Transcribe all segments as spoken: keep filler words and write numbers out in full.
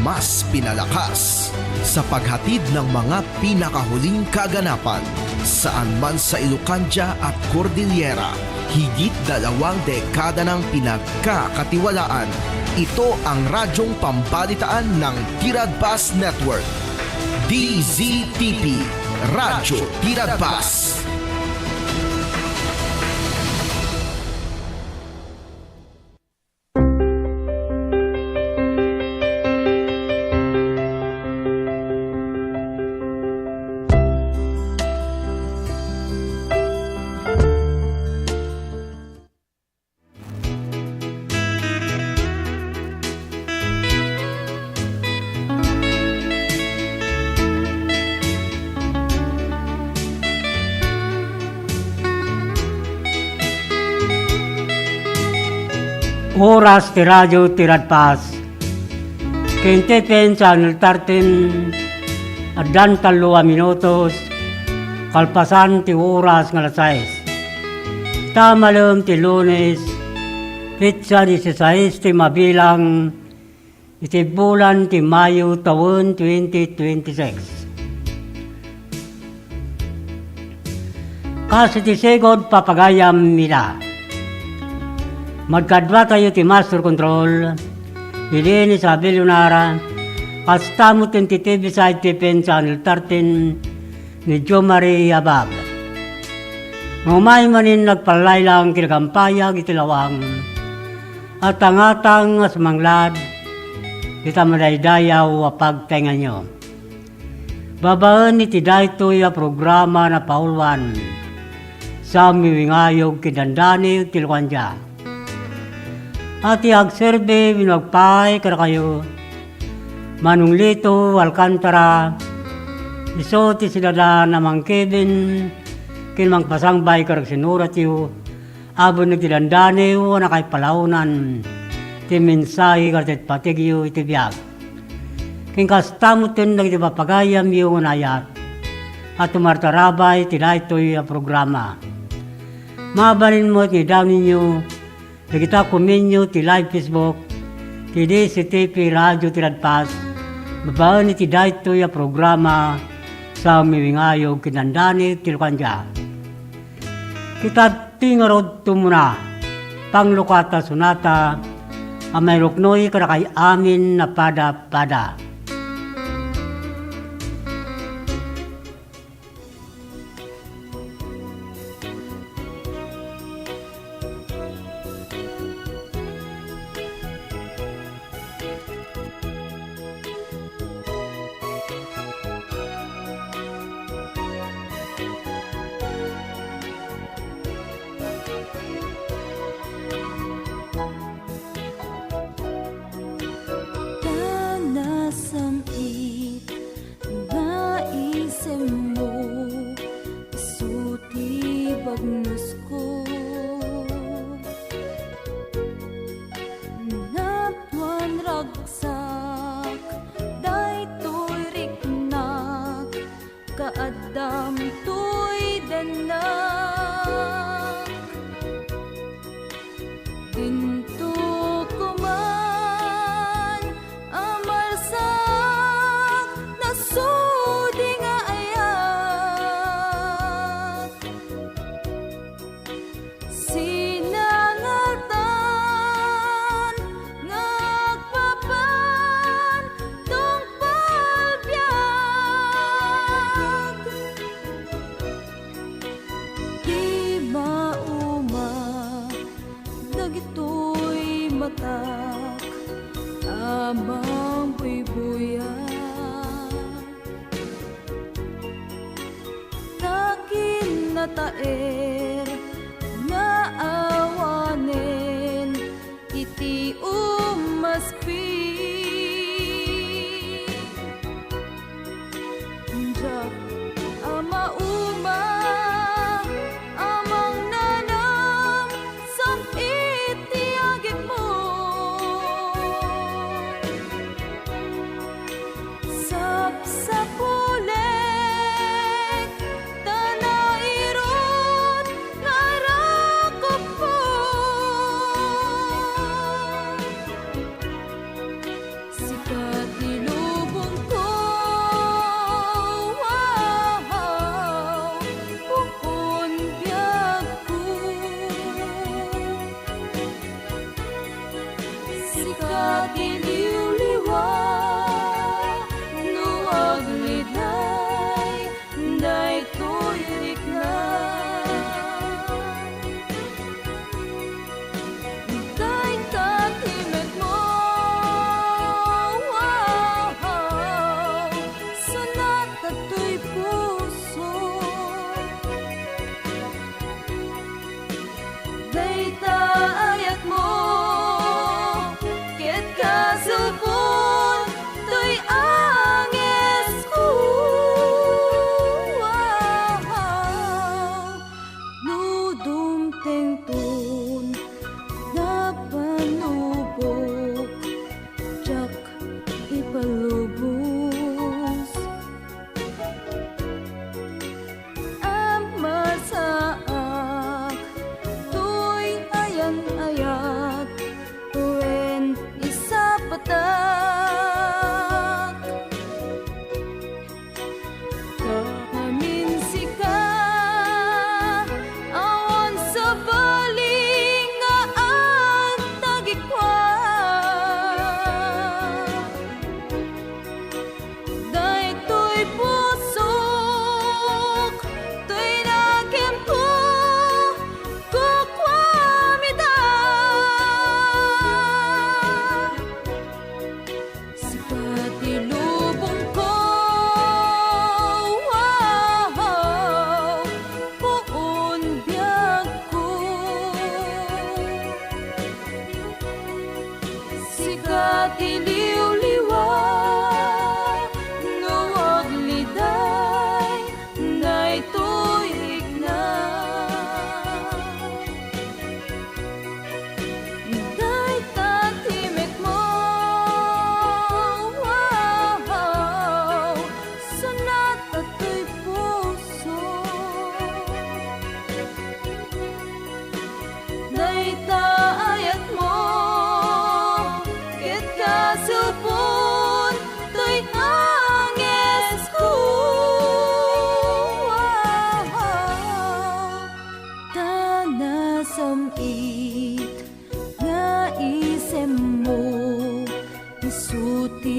Mas pinalakas sa paghatid ng mga pinakahuling kaganapan, saan man sa Ilocandia at Cordillera, higit dalawang dekada ng pinagkakatiwalaan. Ito ang radyong pambalitaan ng Tiradpas Network. D Z T P, Radyo Tiradpas. Oras ti Radyo Tiradpas. Ken T P N Channel thirteen, addan tallo a minutos kalpasan ti oras nga alas sais. Ta malem ti Lunes, petsa disisais ti mabilang iti bulan ti Mayo tawen twenty twenty-six. Kas iti sigud papagayam ida. Magkaduatayo ti Master Control, ni Dennis Abel Lunara, kasta met ti T V side T P N Channel thirteen, ni Jomari Abab. Nga umay manen nagpallaylayang ken nagkampayag iti lawang, atangatang a sumanglad ita madaydayaw a pagtaenganyo. Babaen iti daytoy a programa napauluan, Sammi Wingayog ken Dandani ti Lukandia. A ti agserbi wenno agpaay kadakayo, Manong Lito Alcantara, isu ti sinadan a mangkibin ken mangpasangbay kadagiti sinuratyo, a benneg ti dandaniyo a nakaipalaonan ti mensahe kadagiti patigyo iti biag. Ken kasta metten dagiti papagayamyo nga naayat a tumartarabay ti daytoy a programa. Mabalin met nga idaonenyo dagita komenyo ti live Facebook ti D Z T P Radio Tiradpas babaen iti daytoy a programa, Sammi Wingayog ken Dandani ti Lukandia. Kita ti ngarud tumuna, panglukata sonata a mairuknoy kadakay amin a pada-pada. Ta nasam-it nga isemmo, isu ti bagnosko. Napuan ragsak daytoy riknak, kaaddam toy dennak. Dinto koman a marsak nasudi nga ayat. Sinangaltan nga agpapan tungpal biag. Di mauma dagitoy matak a mangbuybuyag. Ta kinnataer nga awanen iti umaspi. Diak a mauma a mangnanam sam-it ti agimmo. Sapsapulek ta nairut nga arakuppo. Sika ti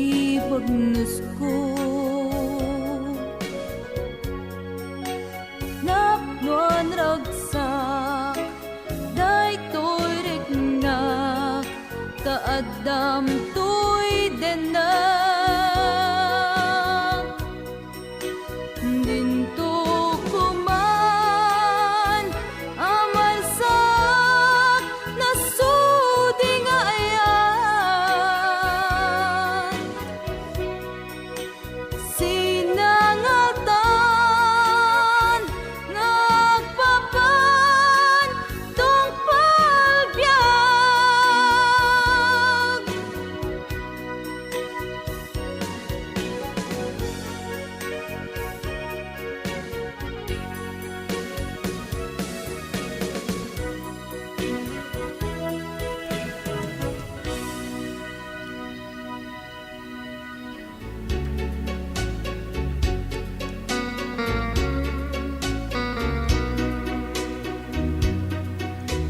Ibagnusko. Napnoan ragsak daytoy riknak, ta addam toy dennak. Dinto koman a maysa nasudi nga ayat. Sinangatan nga agpapan tungpal biag.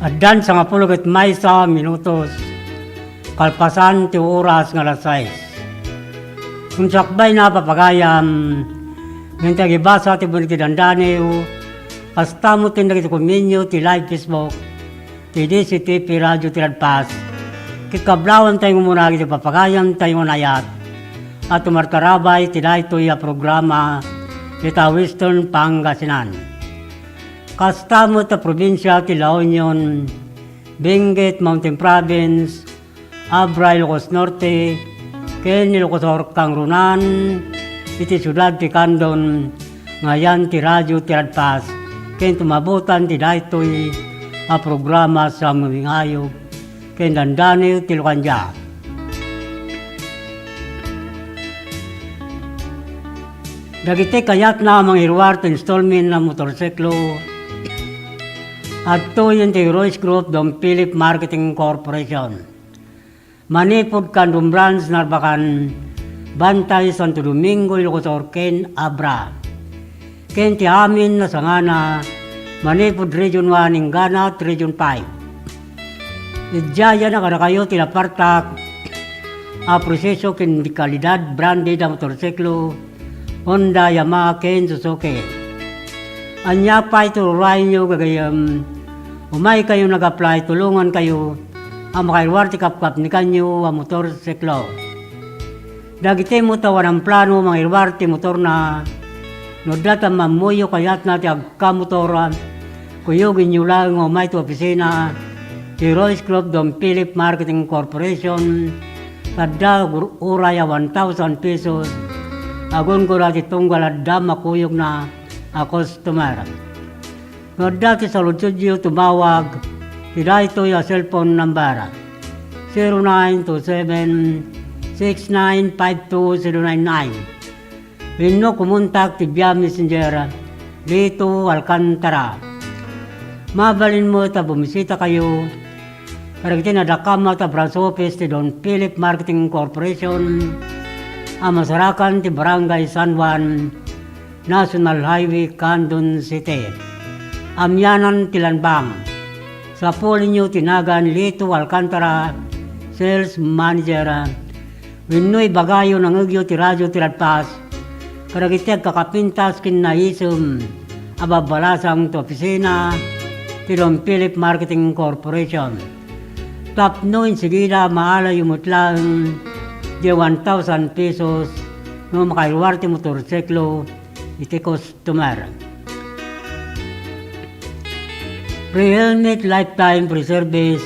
Addan sangapulo ket maysa minutos kalpasan ti oras nga alas sais. Ken sakbayna, papagayam, ken ti agibasa ti buneg ti dandaniw, kasta met ken dagiti komenyo ti live Facebook ti D C T P Radio ti Ladpas, ket kablawentayo nga umuna dagiti papagayamtayo nga naayat a tumartarabay ti daytoy a programa ita Western Pangasinan. Kasta met a probinsia ti La Union, Benguet Mountain Province, Abra, Ilocos Norte, ken Ilocos Sur, kangrunaan iti siudad ti Candon, nga ayan ti Radio ti Ladpas, ken tumabutan ti daytoy a programa sa Mamingayog ken Dandaniw ti Lukandia. Dagiti kayatna a mangiruar ti installment a motorsiklo, adtoyen ti Heroes Group Don Philip Marketing Corporation. Manipud Candon Branch, Narbacan, bantay Santo Domingo, Ilocos Sur, ken Abra. Ken ti amin a sangana, manipud Region one inggana ti Region five. Idiayan a kadakayo ti napartak a proseso ken di kalidad branded a motorsiklo, Honda, Yamaha, ken Suzuki. Ania pay ti urayyo, gagayyem? Umaykayo nag-apply, tulongankayo a makairuar ti kapkapnikanyo a motorsiklo. Dagiti met a awan plano mangiruar ti motorna, no adda ti ammoyo kayatna ti agkamotor, kuyogenyo laeng nga umay ti opisina ti Royce Group Don Philip Marketing Corporation, ta adda ur-, uray a one thousand pesos a gunggona ti tunggal adda makuyogna a customer. No adda ti saludsodyo, tumawag ti daytoy a cellphone number, zero nine two seven, six nine five two zero nine nine. Wenno kumontak ti via Messenger, Lito Alcantara. Mabalin met a bumisitakayo kadagiti nadakamat a branch office ti Don Philip Marketing Corporation a masarakan ti Barangay San Juan, National Highway, Candon City. Amianan ti Lanbang. Sapulinyo ti nagan Lito Alcantara, Sales Manager, wenno ibagayo nangngegyo ti Radio ti Ladpas kadagiti agkakapintas ken naisem a babbalasang ti opisina ti Don Philip Marketing Corporation. Tapno insigida, maalayyo met laeng ti one thousand pesos no makairuar ti motorsiklo iti customer. Free helmet, lifetime free service,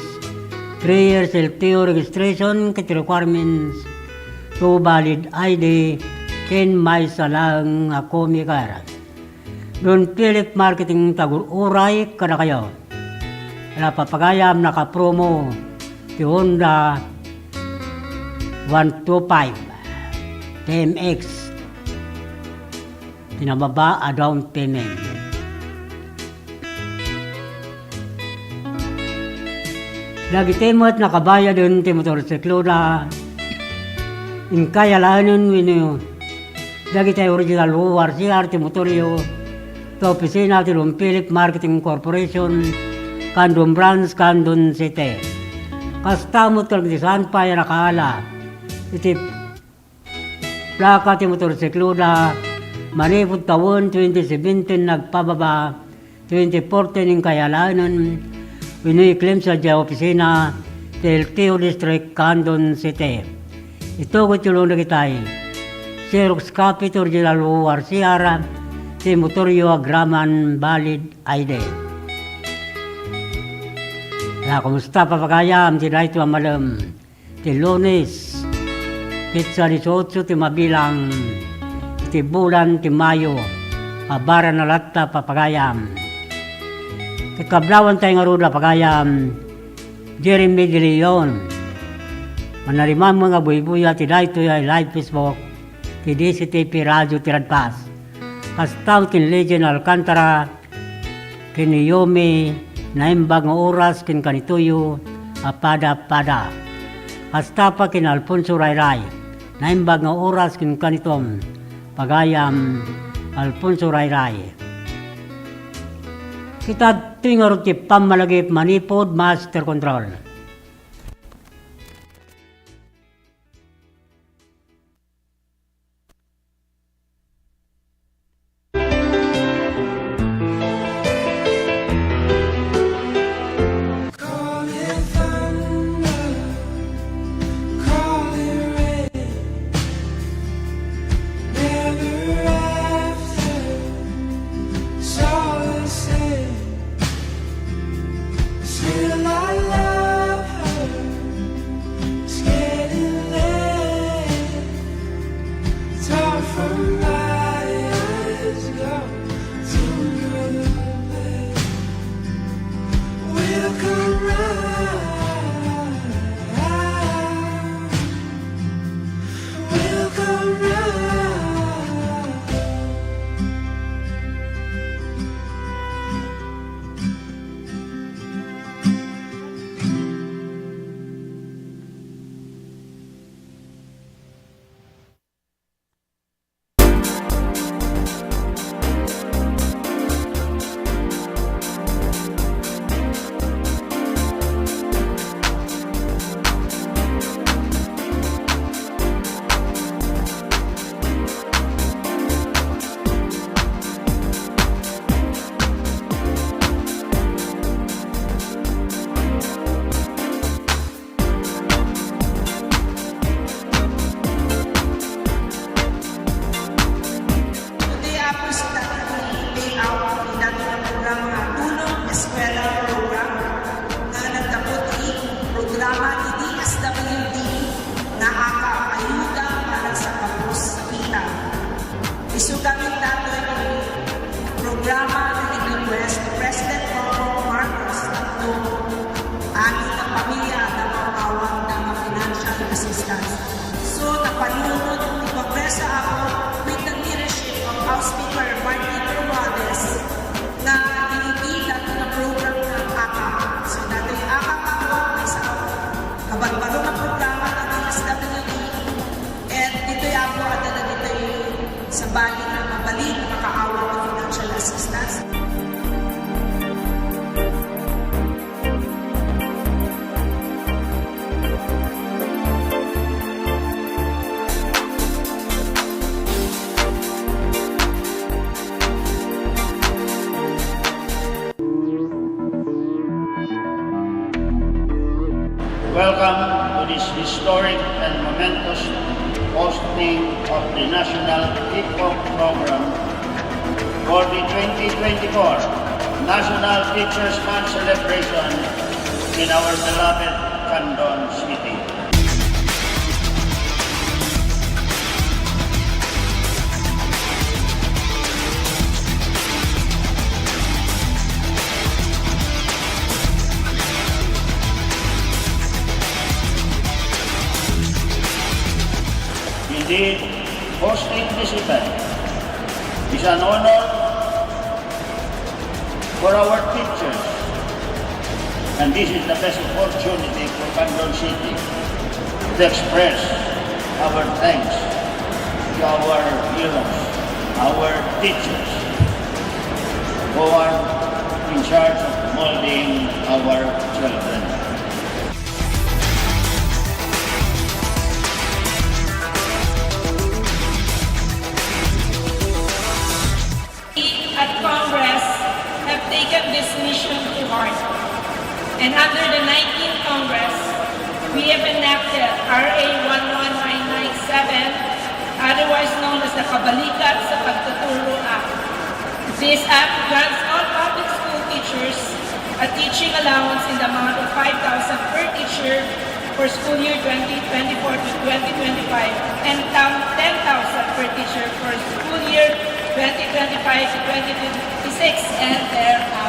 three years L T O registration ket requirements, two valid I D, ken maysa laeng a comic card. Don Philip Marketing, tagur-uray kadakayo. Ala, papagayam, nakapromo ti Honda one two five T M X. Ti nababa a down payment. Dagiti met nakabayaden ti motorsikloda, inkay alaenen wenno dagiti original O R C R ti motoryo, ta opisina ti Don Philip Marketing Corporation, Candon Branch, Candon City. Kasta met kadagiti saan pay a nakaala iti Plaka ti motorsikloda, manipud tawen twenty seventeen nagpababa, twenty fourteen inkay alaenen wenno i-claim sadiay opisina ti L T O District, Candon City. Itugot yo dagitay, xerox copy ti original O R C R ti motoryo agraman valid I D. La, kumusta, papagayam, ti daytoy a malem? Ti Lunes, petsa dieciocho ti mabilang iti bulan ti Mayo, a barana latta, papagayam. Ti kablawantay ngarud, papagayam, Jeremy De Leon. Manarimammeng a buybuya ti daytoy a live Facebook ti D Z T P Radio ti Radpas. Kasta ken Legend Alcantara, ken ni Yomi, naimbag nga oras ken kanitoyo a pada-pada. Kasta pay ken Alfonso Rayray, naimbag nga oras ken kanitom, pagayam Alfonso Rayray. Kita toy ngarud ti pammalagip manipud master control. Still I love her. It's getting late. It's hard for my eyes to go to another place. We'll come round. We'll come round. Today, Apo, si Tatay layout ti daytoy a programa, Tulong Eskwela Program, nga nagdakop iti programa ti D S W D nga AKAP, Ayuda para sa Kapos sa Kita. Isu gamin daytoy ti programa nga in-request ni President Bongbong Marcos tapno amin a pamilya a maawat iti financial assistance. So, napanunot ti Kongreso, Apo, with the leadership of House Speaker Martin Romualdez, nga inibida ti program nga AKAP. So, daytoy AKAP, Apo, maysa a kabarbaro nga programa ti D S W D. Ket ditoy, Apo, adda dagitoy sabali nga mabalin a makaawat iti financial assistance. Welcome to this historic and momentous hosting of the National Kickoff Program for the twenty twenty-four National Teachers' Month celebration in our beloved Candon City. Indeed, hosting this event is an honor for our teachers, and this is the best opportunity for Candon City to express our thanks to our heroes, our teachers, who are in charge of molding our children. And under the nineteenth Congress, we have enacted R A one one nine nine seven, otherwise known as the Kabalikat sa Pagtuturo Act. This act grants all public school teachers a teaching allowance in the amount of five thousand per teacher for school year twenty twenty-four to twenty twenty-five and down ten thousand per teacher for school year twenty twenty-five to twenty twenty-six and thereafter.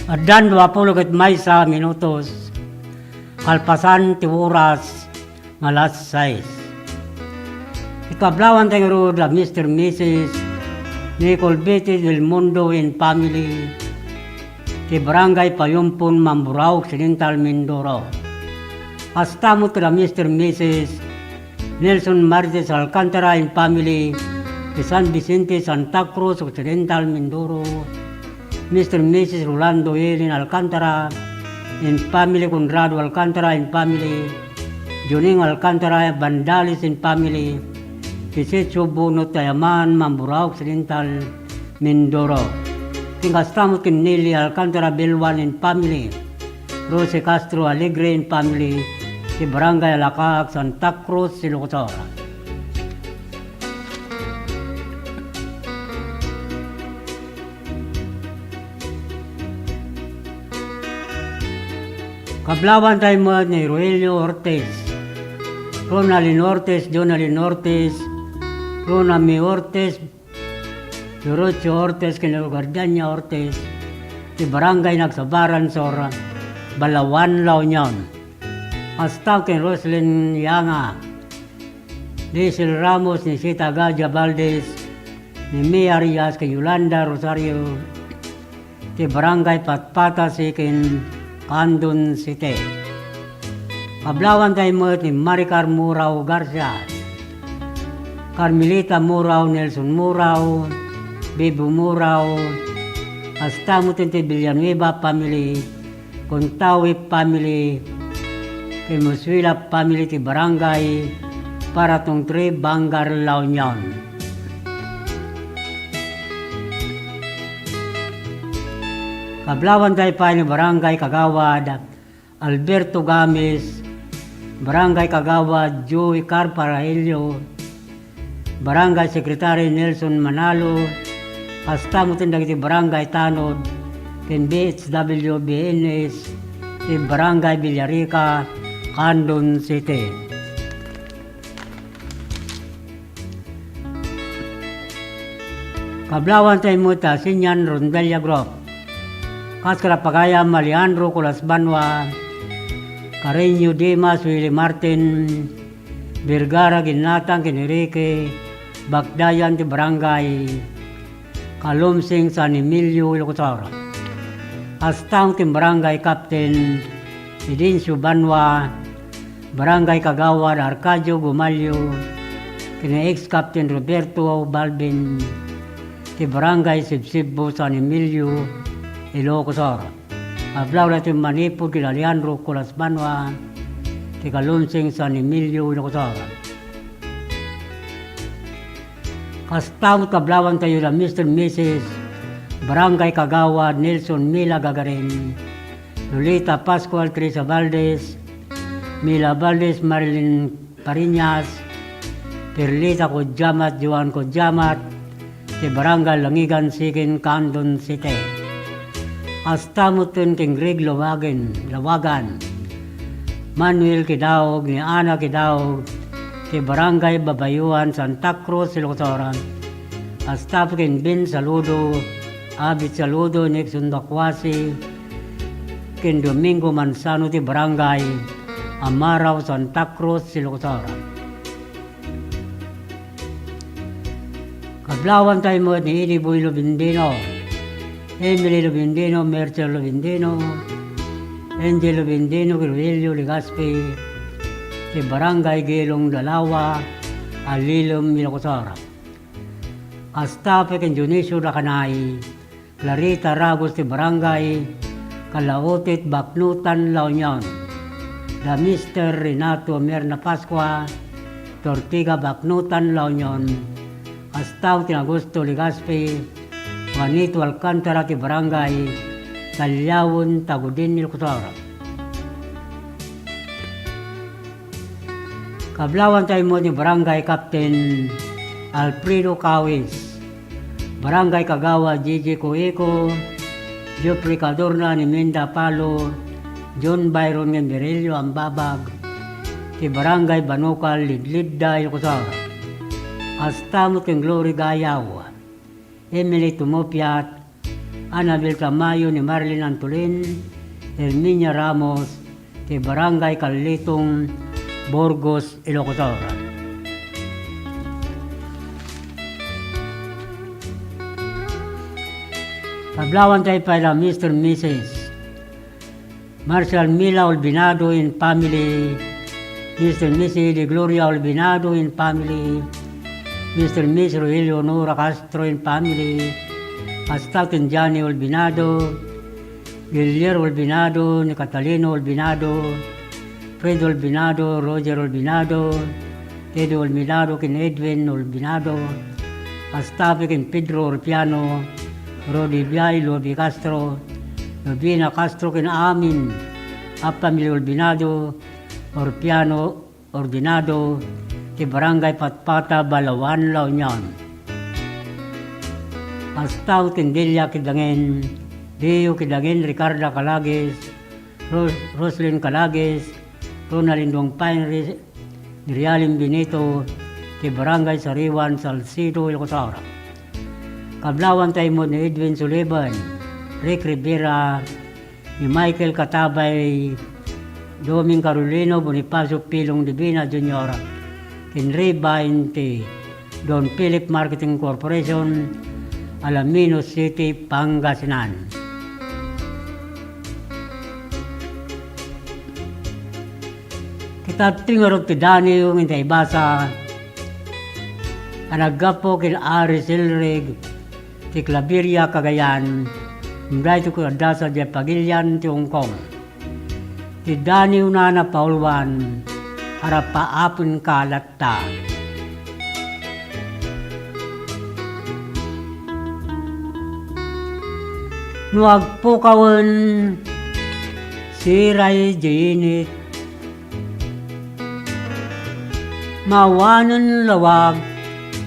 Addan dua pulo ket maysa minutos kalpasan ti oras nga alas sais. Ikablawanta ngarud a Mister Missus Nicole Betis del Mundo and family, ti Barangay Payumpon, Mamburao Occidental, Mindoro. Kasta met ken da Mister Missus Nelson Marites Alcantara and family, ti San Vicente, Santa Cruz Occidental, Mindoro. Mister Missus Rolando Helen Alcantara and family, Conrado Alcantara and family, Juning Alcantara Bandales and family, ti Sitio Bunot Tayaman, Mamburao Occidental, Mindoro. Ken kasta met ken Nelly Alcantara Belwan and family, Rosie Castro Alegre and family, ti Barangay Alakaak, Santa Cruz, Ilocos Sur. Kablawanta met ni Roelio Ortiz, Ronaldin Ortiz, Jonaldin Ortiz, Ronami Ortiz, Dorocho Ortiz, ken Gardenia Ortiz, ti Barangay Nagsabaran Sur, Balaoan, La Union. Kasta ken Roslyn Yanga, Diesel Ramos, ni Sita Gadia Valdez, ni Mia Arias, ken Yolanda Rosario, ti Barangay Patpata Sikin, Candon City. Kablawanta met ni Maricar Murao Garcia, Carmelita Murao, Nelson Murao, Bebo Murao, kasta met ti Villanueva family, Contawi family, ken Musuela family ti Barangay Paratong three, Vanguard, La Union. Kablawanta pay ni Barangay Kagawad Alberto Gamis, Barangay Kagawad Joey Carparaello, Barangay Secretary Nelson Manalo, kasta met dagiti barangay tanod ken B H W B N S ti Barangay Villarica, Candon City. Kablawanta met ti Asinian Rondalia Group. Kas kadagiti pagayam, Alejandro Colas Banua, Carreño Dimas, Willie Martin, Vergara Ginatang ken Enrique, Bakdayan ti Barangay Calumsing, San Emilio, Ilocos Sur. Kasta met ken Barangay Captain Fidencio Banua, Barangay Kagawad Arcadio Gumalio, ken ni ex-Captain Roberto Balbin, ti Barangay Sibsibbo, San Emilio, Ilocos Sur. Kablawanta ti manipud ken Alejandro Colas Banua, ti Calumsing, San Emilio, Ilocos Sur. Kasta met kablawanta da Mister Missus Barangay Kagawad Nelson Mila Gagarin, Lolita Pascual Teresa Valdez, Mila Valdez, Marilyn Pariñas, Perlita Codiamat, Joan Codiamat, ti Barangay Langigan Second, Candon City. Kasta met ken Greg Lawagen, Lawagan, Manuel Kidaog, ni Ana Kidaog, ti Barangay Babayuan, Santa Cruz, Ilocos Sur. Kasta ken Ben Saludo, Abit Saludo, Nixon Dacuasi, ken Domingo Manzano ti Barangay Amarao, Santa Cruz, Ilocos Sur. Kablawanta met ni Idi Boy Lubindino, Emily Lubindino, Mercer Lubindino, Angel Lubindino, Rogelio Legaspi, ti Barangay Gelong Dalawa, Alilem, Ilocos Sur. Kasta pay ken Dionisio Dacanay, Clarita Ragos ti Barangay Calautit, Baknotan, La Union. Da Mister Renato Mirna Pascua, Tortiga, Baknotan, La Union. Kasta ken Augusto Legaspi, Juanito Alcantara ti Barangay Taliaon, Tagudin, Ilocos Sur. Kablawanta met ni Barangay Captain Alfredo Cawis, Barangay Kagawad Gigi Cuico, Jeffrey Cadorna, Niminda Palo, John Byron ngem Virilio Ambabag, ti Barangay Banukal, Lidlidda, Ilocos Sur. Kasta met ken Glory Gayaw, Emily Tumupiat, Annabel Tamayo, ni Marilyn Antolin, Herminia Ramos, ti Barangay Kalitong, Burgos, Ilocos Sur. Kablawanta pay da Mister Missus Marshall Mila Olbinado and family, Mister Missus De Gloria Olbinado and family, Mister Miss Rogelio Honora Castro and family, kasta ken Johnny Olbinado, Lilier Olbinado, ni Catalino Olbinado, Fred Olbinado, Roger Olbinado, Teddy Olbinado, ken Edwin Olbinado, kasta pay ken Pedro Orpiano, Rodi Biay, Lobi Castro, Lovina Castro, ken amin a pamilya Olbinado, Orpiano, Ordinado, ti Barangay Patpata, Balaoan, La Union. Kasta ken Delia Kidangen, Dio Kidangen, Ricarda Calagues, Ros-, Roslyn Calagues, Ronald Indong Pine, Ri-, Rialin Benito, ti Barangay Sariwan, Salcedo, Ilocos Sur. Kablawanta met ni Edwin Sullivan, Rick Rivera, ni Michael Katabay, Doming Carolino, Bonifacio Pilong Divina Junior, ken Ray Bain ti Don Philip Marketing Corporation, Alaminos City, Pangasinan. Ket adtoy ngarud ti daniw nga intaybasa a naggapu ken Ari Silrig ti Claveria, Cagayan, ngem daytoy ket adda sadiay pagilian ti Hong Kong. Ti daniwna a napauluan, Arapaapenka latta. No agpukawen, siray diay init. Maawanen lawag,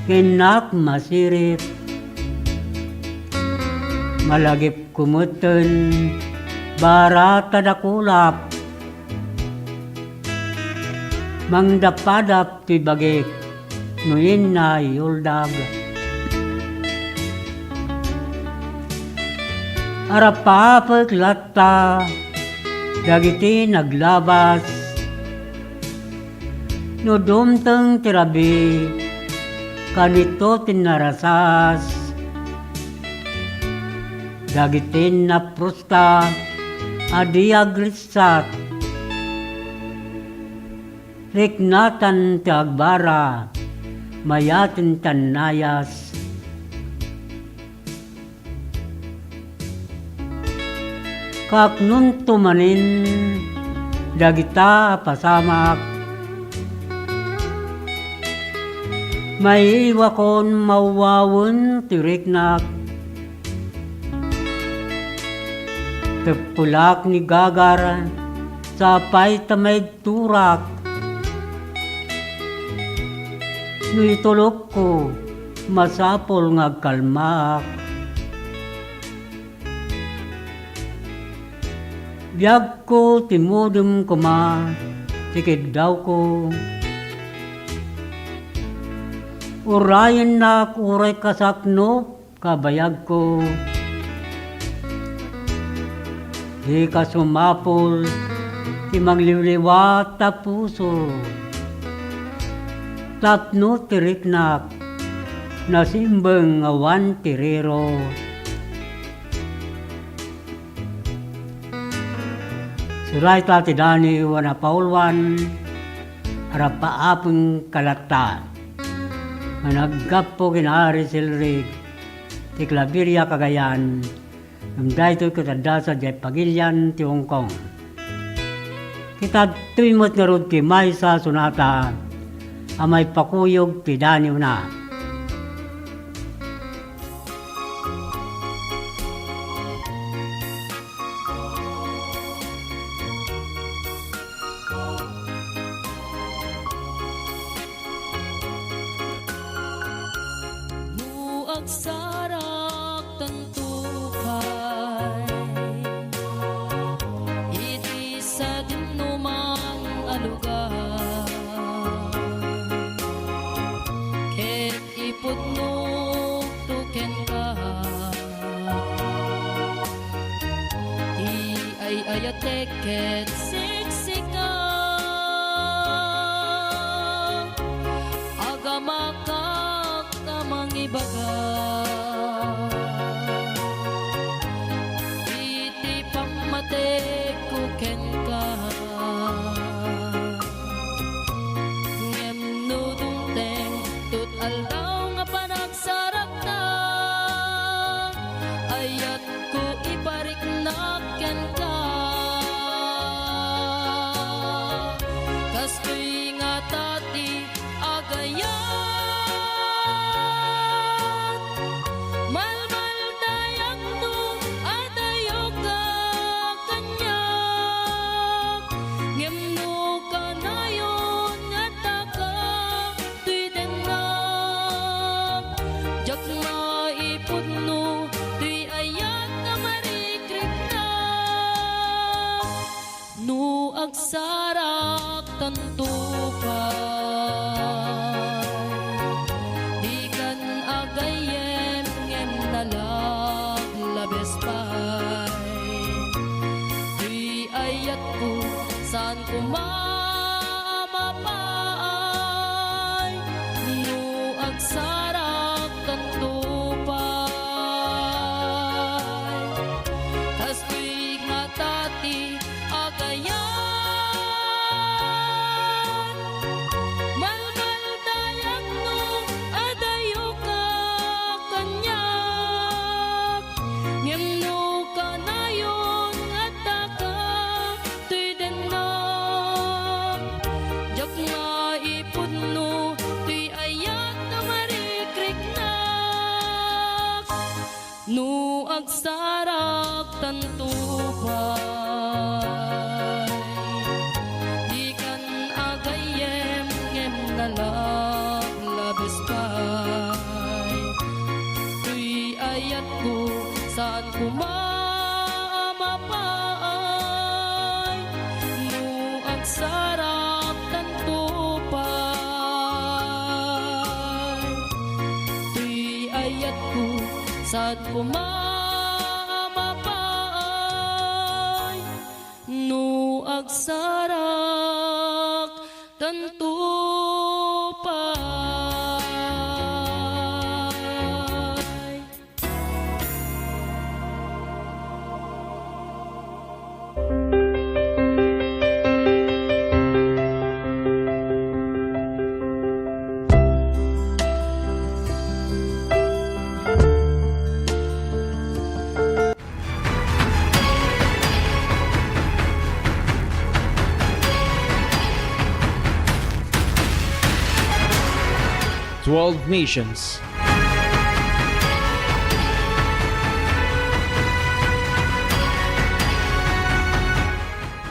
innak masirip. Malagipko metten, barata dakulap. Mangdapadap ti bagik no inna iuldag. Arapaapek latta dagiti naglabas. No dumteng ti rabii, kanito ti narasas. Dagiti naprusta a di agris- sat. Riknatan ti agbara, mayaten ti annayas. Kaknonto manen dagita a pasamak, maiiwakon mawwawen ti riknak. Teppelak ni gagar, Sapay ta maigturak. No itulokko, masapul nga agkalmaak. Biagko, timmudem koma ti kiddawko. Urayennak uray kasaknop kabayagko. Dika sumapul ti mangliwliwat a puso. Tapno ti riknak, nasimbeng nga awan ti riro. Surayta ti Daniw a napauluan, arapaapen kalatta. Nga naggapu ken Ari Silrig ti Claveria Cagayan, ngem daytoy ket adda sadiay pagilian ti Hong Kong. Ket adtoy met ngarud ti maysa a sonata a maipakuyog ti daniwna. No agsarak tanto pay iti sadinoman a lugar, ket ipudnokto kenka ti ay-ayatek ket siksika. Agamakak a mangibaga iti pammatekko kenka. Ngem no dumteng tot aldaw nga panagsarakta, ayatko ipariknak kenka. Kastoy ngata ti agayat. Malmaldayak no adayoka kaniak, ngem no kanayon nga addaka toy dennak, diak maipudno toy ayat a marikriknak. No agsarak tanto pay, dikan agayyem ngem nalaglabes pay. Toy ayatko, saan koma a mapaay. No agsarak tanto pay, kastoy ngata ti agayat. Malmaldayak no adayoka kaniak, ngem no kanayon nga addaka toy dennak, diak maipudno toy ayat a marikriknak. No agsarak tanto pay, dikan agayyem ngem nalaglabes pay. Toy ayatko, saan koma a mapaay. No agsarak tanto pay, toy ayatko, saan koma a mapaay. No agsarak tanto pay. Twelve nations.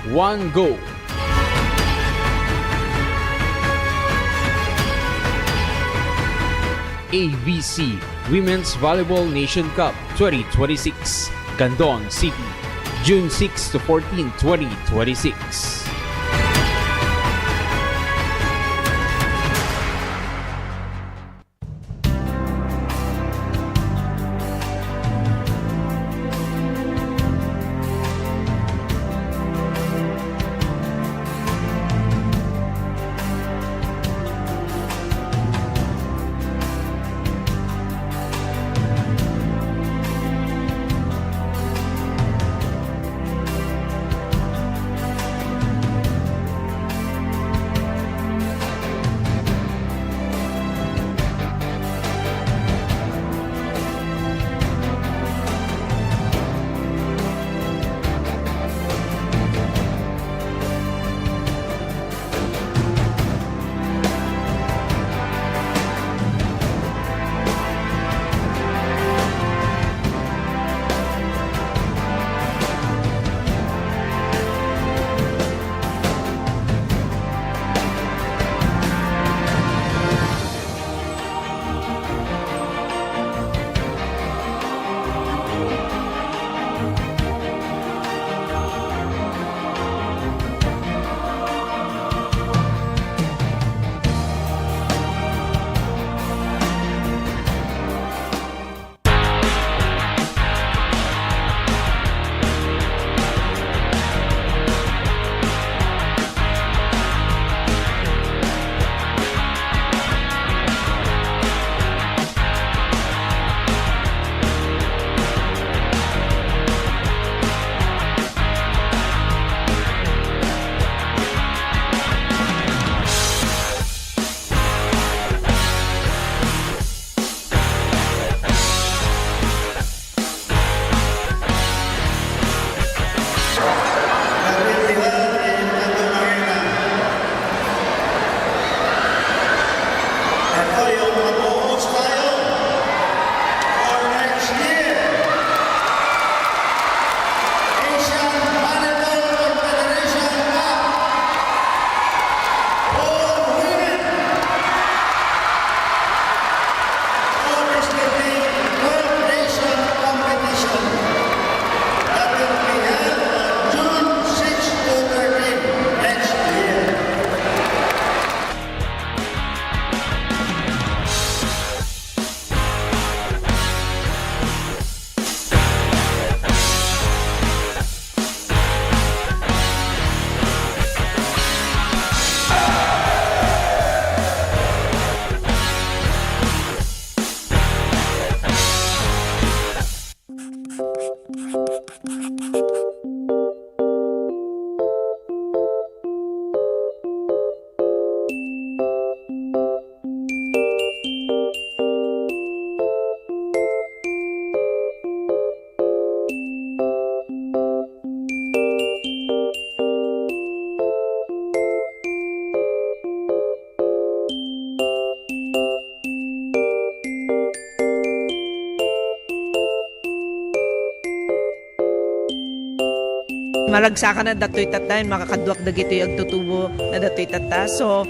One, go! A B C Women's Volleyball Nation Cup twenty twenty-six, Candon City, June six to fourteen, twenty twenty-six. That will be held in Candon Arena. And for your proposed style for next year, Asian Volleyball Confederation Cup for women. August fifteen, twelve nation competition that will be held on June six to thirteen next year. Maragsakan a datoy tatta, makakaduak dagitoy agtutubo na datoy tatta. So,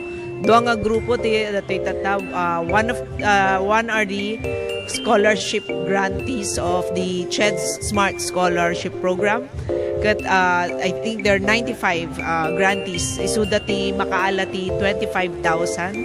dua nga grupo ti datoy tatta, ah, one of, ah, one are the scholarship grantees of the CHED Smart Scholarship Program. Ket, ah, I think there are ninety-five, ah, grantees. Isuda ti makaala ti twenty-five thousand.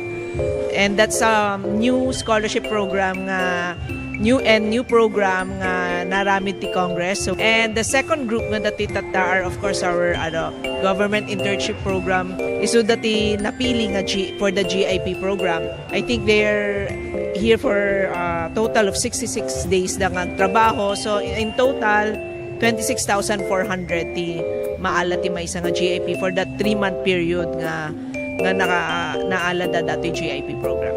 And that's a new scholarship program nga, new and new program nga naaramid ti Congress. So, and the second group nga datoy tatta are, of course, our, ano, government internship program. Isuda ti napili nga G-, for the G I P program. I think they're here for a total of sixty-six days da nga agtrabaho. So, in total, twenty-six thousand four hundred ti maala ti maysa nga G I P for that three-month period nga, nga naka-, naala da datoy G I P program.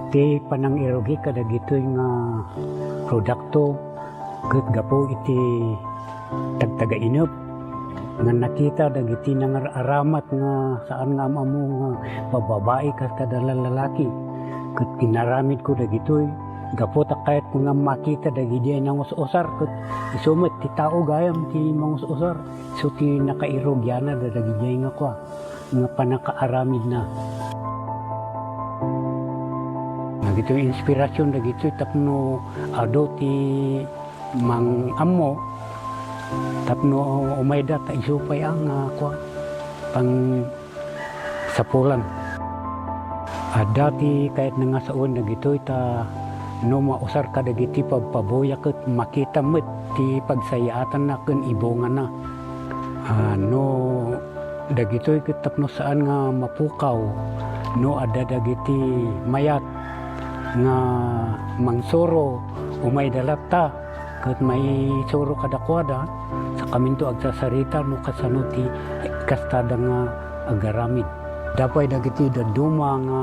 Ti panangirugi kadagitoy nga produkto ket gapu iti tagtagainep nga nakita dagiti nangar-aramat nga saan nga am-ammo nga bababai kas kada lalaki. Ket inaramidko dagitoy gapu ta kayatko nga makita dagidiay nangus-usar ket isu met ti tao gayam ti mangus-usar. Isu ti nakairugianna dagiti nga kua, nga pannakaaramidna. Dagitoy inspirasyon dagitoy tapno adu ti mang-ammo, tapno umayda ta isu pay a nga kua, pang sapulan. Adda ti kayatna nga sawen dagitoy ta no mausar kadagiti pabpabuya ket makita met ti pagsayaatanna ken ibungana. Ah, no dagitoy ket tapno saan nga mapukaw no adda dagiti mayat nga mangsuro, umayda latta ket maisuro kadakuada, sakaminto agsasarita no kasano ti kastada nga agaramid. Adda pay dagiti dadduma nga,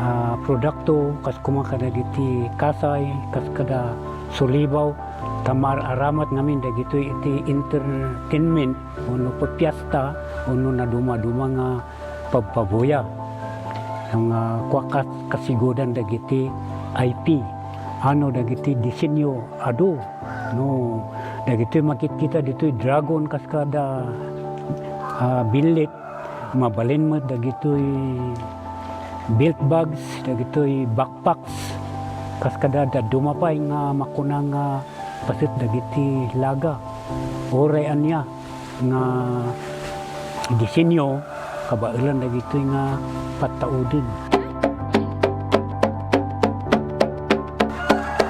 ah, produkto, kas koma kadagiti kasay, kas kada sulibaw, ta maar-aramat ngamin dagitoy iti entertainment, wenno pipiesta, wenno nadumaduma nga pabpabuya. Nga kua kas-, kasigudan dagiti I P. Ano dagiti disenyo adu. No, dagitoy makitkita ditoy dragon kas kada, ah, billit. Mabalin met dagitoy belt bags, dagitoy backpacks. Kas kada dadduma pay nga makuna nga paset dagiti laga. Uray ania. Nga disenyo, kabaelan dagitoy nga pattauden.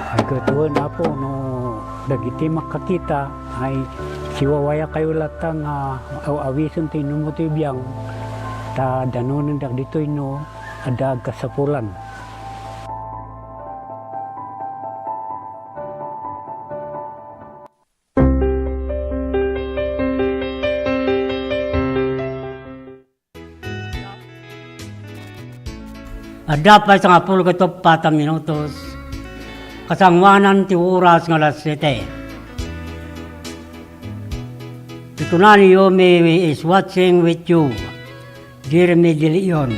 Ay, ket wen, Apo, no dagiti makakita, ay siwawayakayo latta nga aw-awisen ti inummo ti biang, ta danonen dagitoy no adda agkasapulan. Adda pay sangapulo ket uppat a minutos, kasangoanan ti oras nga alas siete. Ti kuna ni Yumi is watching with you. Jeremy De Leon.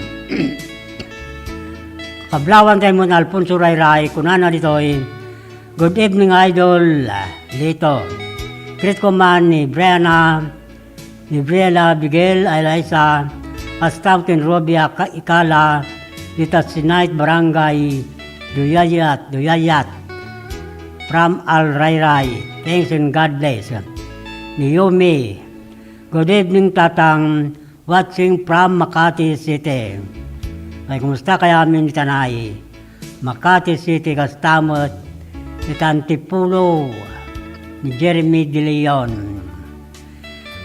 Kablawantay met ni Alfonso Rayray, kunana ditoy, "Good evening, Idol Lito." Greet ko man ni Brianna, ni Briella, Bigel, Eliza, kasta ken Robia, Ka-, Ikala, dita Sinait, Barangay Duyayat, Duyayat. From Al Rayray. Thanks and God bless. Ni Yumi. Good evening, Tatang. Watching from Makati City. Ay, kumusta kaya amin ditan ay? Makati City, kasta met iti Antipolo ni Jeremy De Leon.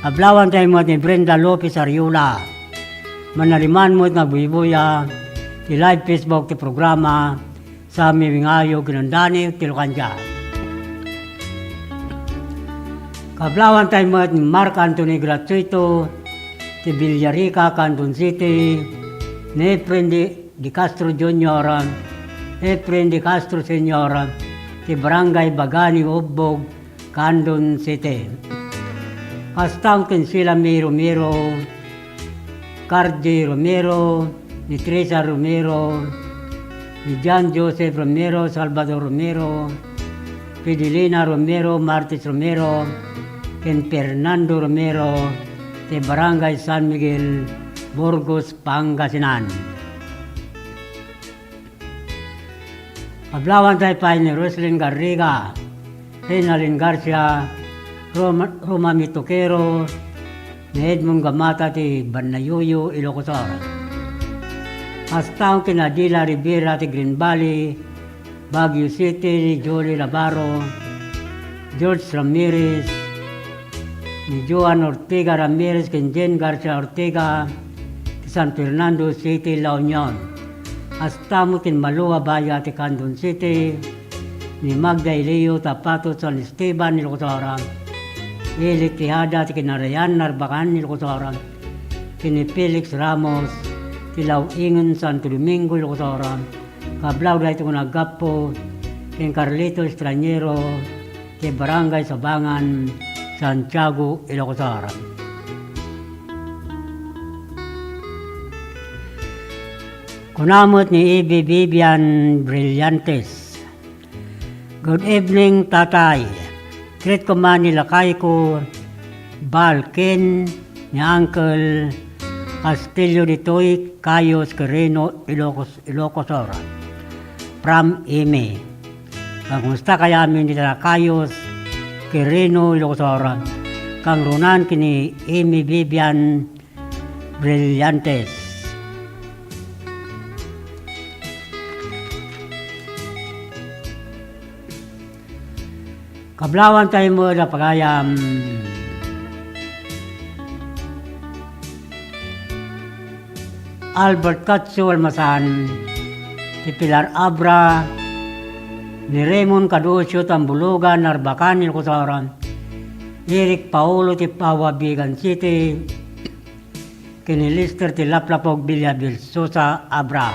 Kablawantay met ni Brenda Lopez Ariola. Manaliman met nga buybuya ti live Facebook ti programa. Sa Miwingayo, Ginundani, ti Lukandia. Kablawantay met ni Mark Anthony Gratuito, ti Villarica, Candon City, ni Efren de, de Castro Junior, Efren de Castro Senior, ti Barangay Bagani, Ubbog, Candon City. Kasta ken Sila May Romero, Cardi Romero, ni Teresa Romero, ni John Joseph Romero, Salvador Romero, Fidelina Romero, Martis Romero, ken Fernando Romero, ti Barangay San Miguel, Burgos, Pangasinan. Kablawantay pay ni Roslyn Garriga, Renalyn Garcia, Roma, Roma Mituquero, ni Edmond Gamata ti Bannayuyu, Ilocos Sur. Kasta ken Adila Rivera ti Green Valley, Baguio City, ni Jolie Navarro, George Ramirez, ni Joan Ortega Ramirez ken Jane Garcia Ortega ti San Fernando City, La Union. Kasta met ken Malua Baya ti Candon City, ni Magda Elio Tapato San Esteban, Ilocos Sur. Eli Tejada ti Kinarayan, Narbacan, Ilocos Sur. Ken ni Felix Ramos ti Law-ingen, Santo Domingo, Ilocos Sur. Kablaw daytoy nga naggapu ken Carlito Estraniero ti Barangay Sabangan, Santiago, Ilocos Sur. Kuna met ni Ibi Vivian Brillantes, "Good evening, Tatay. Greet ko man ni lakayko, Bal, ken ni Uncle Castillo ditoy Cayos, Quirino, Ilocos, Ilocos Sur, from Imi." Kumusta kayami dita Cayos, Quirino, Ilocos Sur? Kangrunan ken ni Imi Vivian Brillantes. Kablawan tayo mo da pagayam. Albert Katsu Almasan, ti Pilar Abra, ni Raymond Caducio Tambulugan, Narbacan, Ilocos Sur, Eric Paolo ti Paua, Vigan City, ken ni Lester ti Laplapog Villavicencio Abra.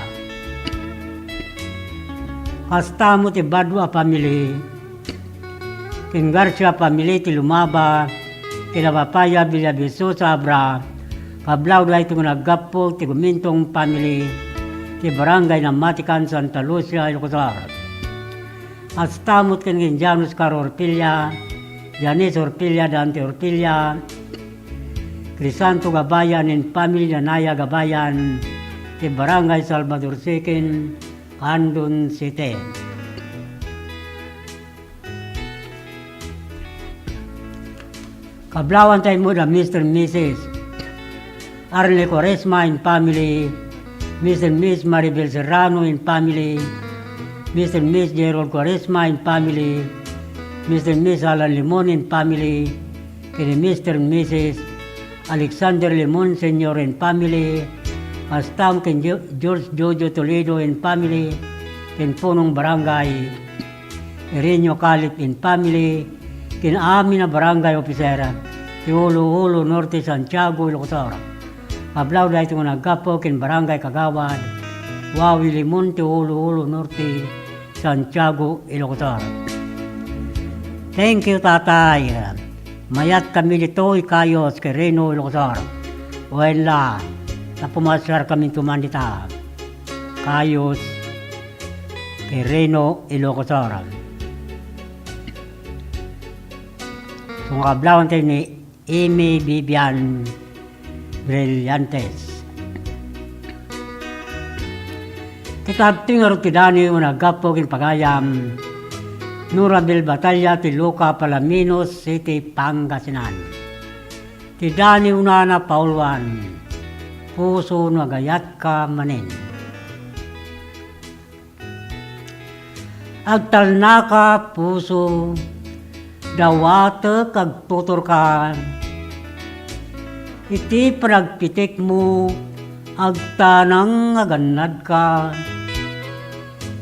Kasta met ti Badua family, ken Garcia family ti Lumaba, ken Apapaya Villavicencio Abra, kablaw daytoy nga naggapu ti Gumintong family, ti Barangay Namatican, Santa Lucia, Ilocos Sur. Kasta met ken Indianos Caro Orpilla, Janice Orpilla, Dante Orpilla, Crisanto Gabayan and family, Danaya Gabayan, ti Barangay Salvador Second, Candon City. Kablawan tayo mo da Mister and Missus Arne Cuaresma and family, Mister and Miss Maribel Serrano and family, Mister and Miss Gerald Cuaresma and family, Mister and Miss Alan Limon and family, ken ni Mister and Missus Alexander Limon Senior and family, kasta met ken Jo-, George Jojo Toledo and family, ken punong barangay Irenio Calip and family, ken amin a barangay officer ti Ulu-Ulu Norte, Santiago, Ilocos Sur. Kablaw daytoy nga naggapu ken barangay kagawad Wawi Limon ti Ulu-Ulu Norte, Santiago, Ilocos Sur. Thank you, Tatay. Mayat kami ditoy Cayos, Quirino, Ilocos Sur. Wen la, ta pumasyar kami tuman dita. Cayos, Quirino, Ilocos Sur. Sungkablawan tayo ni Amy Vivian Brillantes. Ti kabting a rugtidani nga naggapu ken pagayam, Norabel Batalla ti Luca, Palaminos City, Pangasinan. Ti daniwna a pauluan, Puso no agayatka manen. Agtalnaka, puso, dawatek agtuturka. Iti panagpitikmo, agtanang agannadka.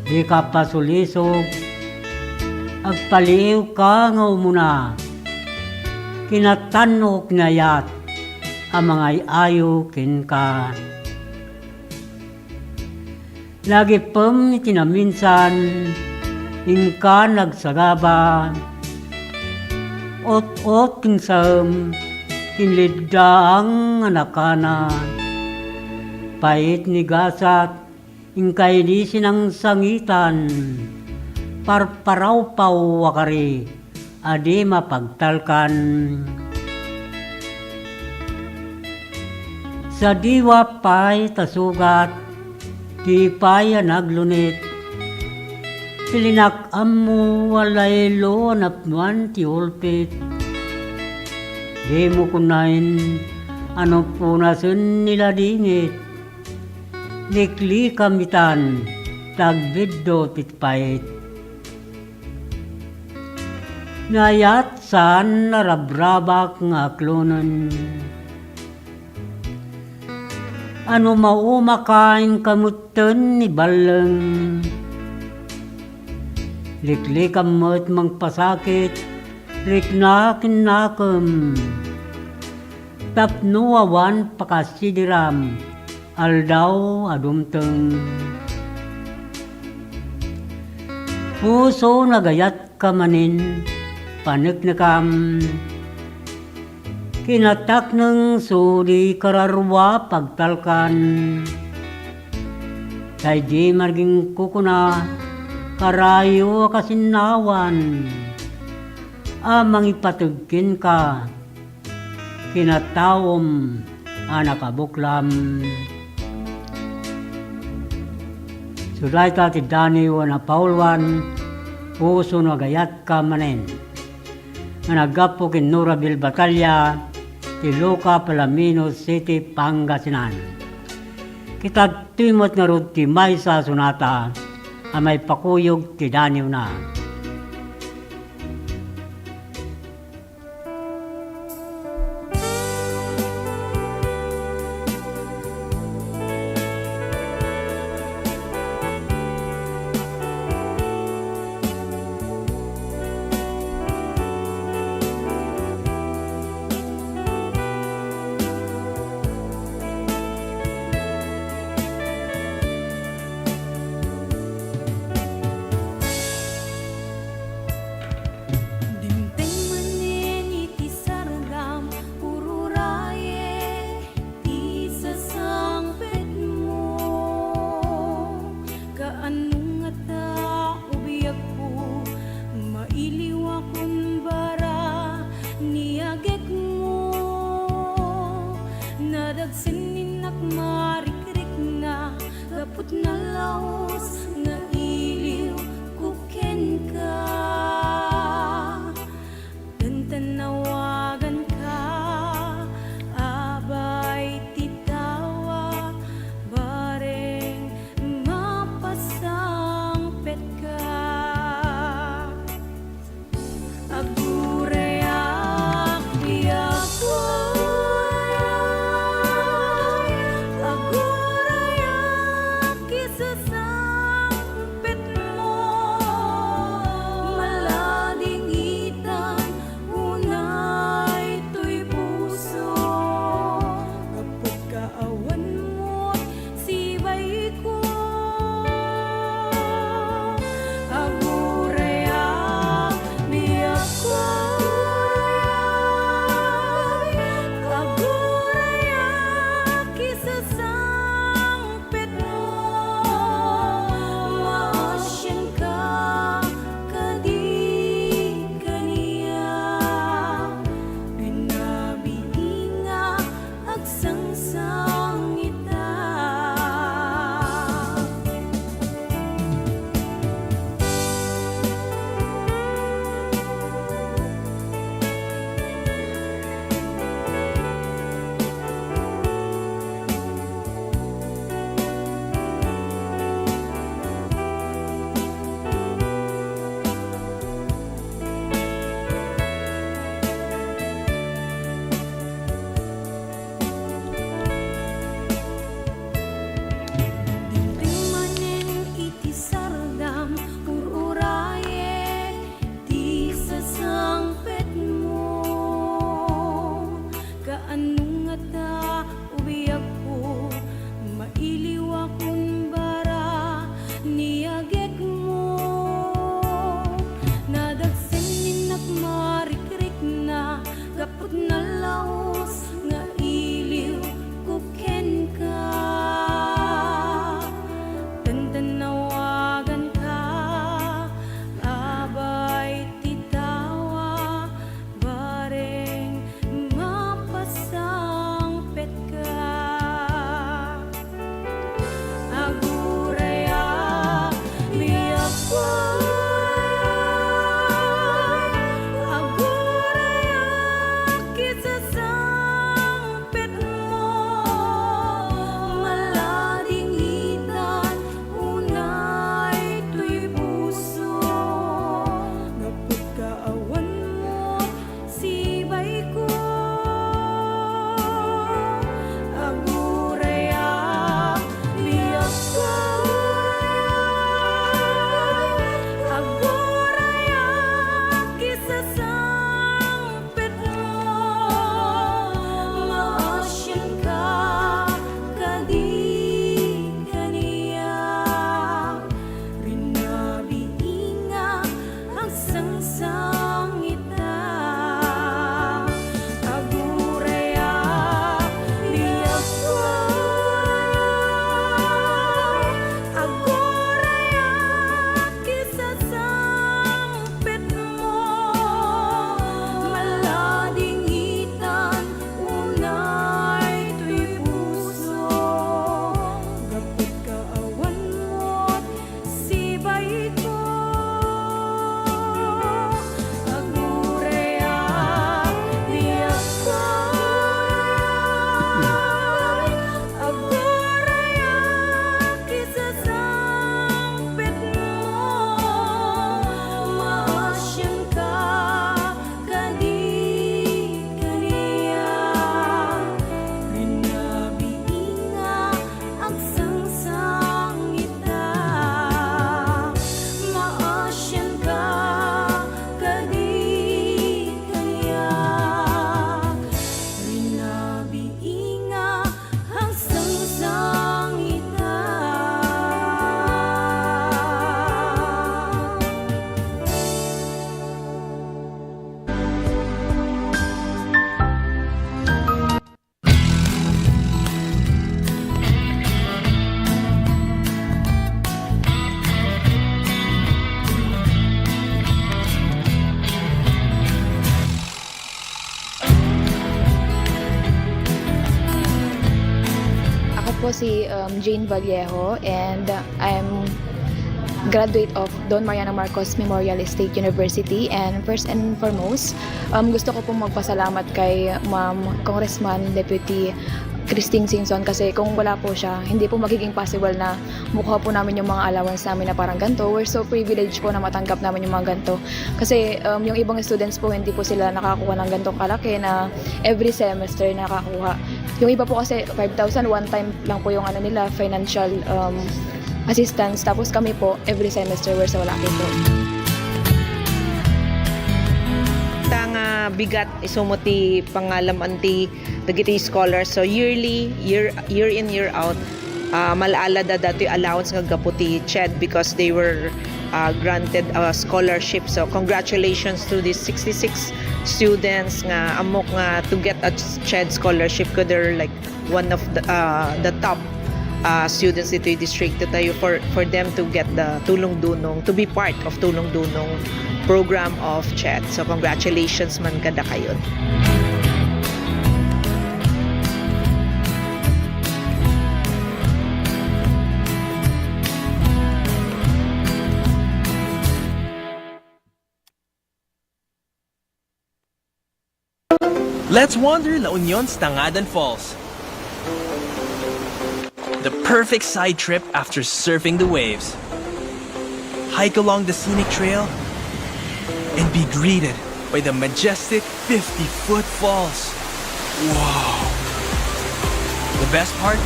Dika pasulisog, agpaliiwka nga umuna. Kinatannok ni ayat a mangay-ayo kenka. Nagipem iti naminsan, inka nagsagaba. Ot-ot ken saem, inliddaang a nakana. Pait ni gasat, inka idi sinangsangitan. Parparawpaw a kari, a di mapagtalkan. Sadiwa pay ta sugat, di pay a naglunit. Pilinak ammo a laylo a napnoan ti ulpit. Dimo kunaen a no punasen ni ladingit. Liklikam itan, ta agbiddo ti pait. Nayat saan a rabrabak nga aklonen. A no maumaka, inka metten ni balleng. Liklikam met mangpasakit, rikna ken nakem. Tapno awan pakasidiram, aldaw a dumteng. Puso, nagayatka manen, paneknekam. Kinatakneng sudi kararua pagtalkan. Daydi marging kukuna, karayo a kasinnawan a mangipateg kenka, kinataom a nakabuklam. Isu dayta ti Daniw a napauluan, Puso, nagayatka manen, nga naggapu ken Norabel Batalla ti Luca, Palomino City, Pangasinan. Kitadtoy met ngarud ti maysa a sonata a maipakuyog ti daniwna. Dimteng manen iti sardam, ururaye ti sasangpetmo. Kaano ngata ubiagko, mailiwakon bara ni agekmo. Nadagsen ni nakmarikrikna, gapu ta nalaus nga iliwko kenka. Tantanawaganka, abay ti tawag, bareng mapasangpetka. Agurayak, biag ko, agurayak, isasangpetmo, malading itan, una Ako si, um, Jane Vallejo, and I'm graduate of Don Mariano Marcos Memorial State University. And first and foremost, um, gusto ko pong magpasalamat kay Ma'am Congressman Deputy Christine Singson, kasi kung wala po siya, hindi po magiging possible na makuha po namin yung mga allowance namin na parang ganito. We're so privileged po na matanggap namin yung mga ganito. Kasi, um, yung ibang students po, hindi po sila nakakuha ng ganitong kalaki na every semester nakakuha. Yung iba po kasi, five thousand, one time lang po yung ano nila, financial, um, assistance. Tapos kami po, every semester, we're so lucky po. Ta nga bigat isumo ti pangalam-an ti dagiti scholars. So yearly, year, year in, year out, ah, mal-ala da datoy allowance nga gapu ti CHED because they were, ah, granted a scholarship. So congratulations to these sixty-six students nga ammok nga to get a CHED scholarship, 'cause they're like one of the, ah, the top, ah, students ditoy distrito tayo for, for them to get the Tulong Dunong, to be part of Tulong Dunong program of CHED. So congratulations man kadakayon. Let's wander La Union's Tangadan Falls. The perfect side trip after surfing the waves. Hike along the scenic trail and be greeted by the majestic fifty-foot falls. Wow! The best part?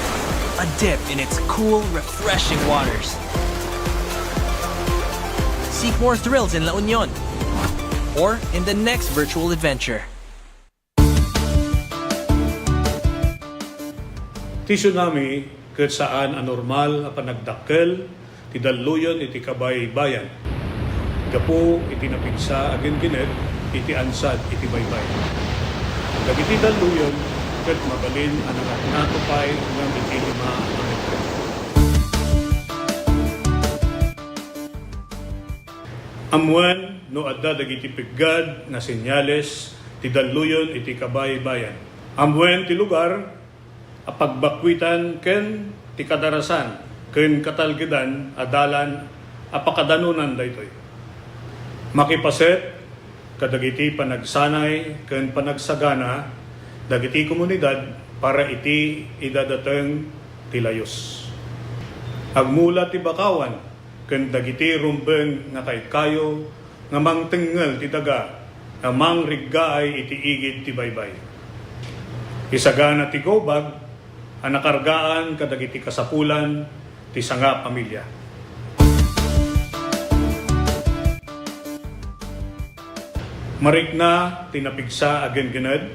A dip in its cool, refreshing waters. Seek more thrills in La Union or in the next virtual adventure. Ti tsunami ket saan a normal a panagdakkel ti dalluyon iti kabaybayan gapu iti napigsa a ginggined iti ansad iti baybay. Dagiti dalluyon ket mabalin a nangatngato pay ngem iti lima a metro. Ammoen no adda dagiti peggad nga senyales ti dalluyon iti kabaybayan. Ammoen ti lugar a pagbakkuitan ken ti kadarasan ken katalgedan a dalan a pakadanonan daytoy. Makipaset kadagiti panagsanay ken panagsagana dagiti komunidad para iti idadateng ti layus. Agmula ti bakawan ken dagiti rumbeng nga kaykayo nga mangtengngel ti daga a mangriggaay iti igid ti baybay. Isagana ti gawbag a nakargaan kadagiti kasapulan ti sangapamilia. Marikna ti napigsa a ginggined.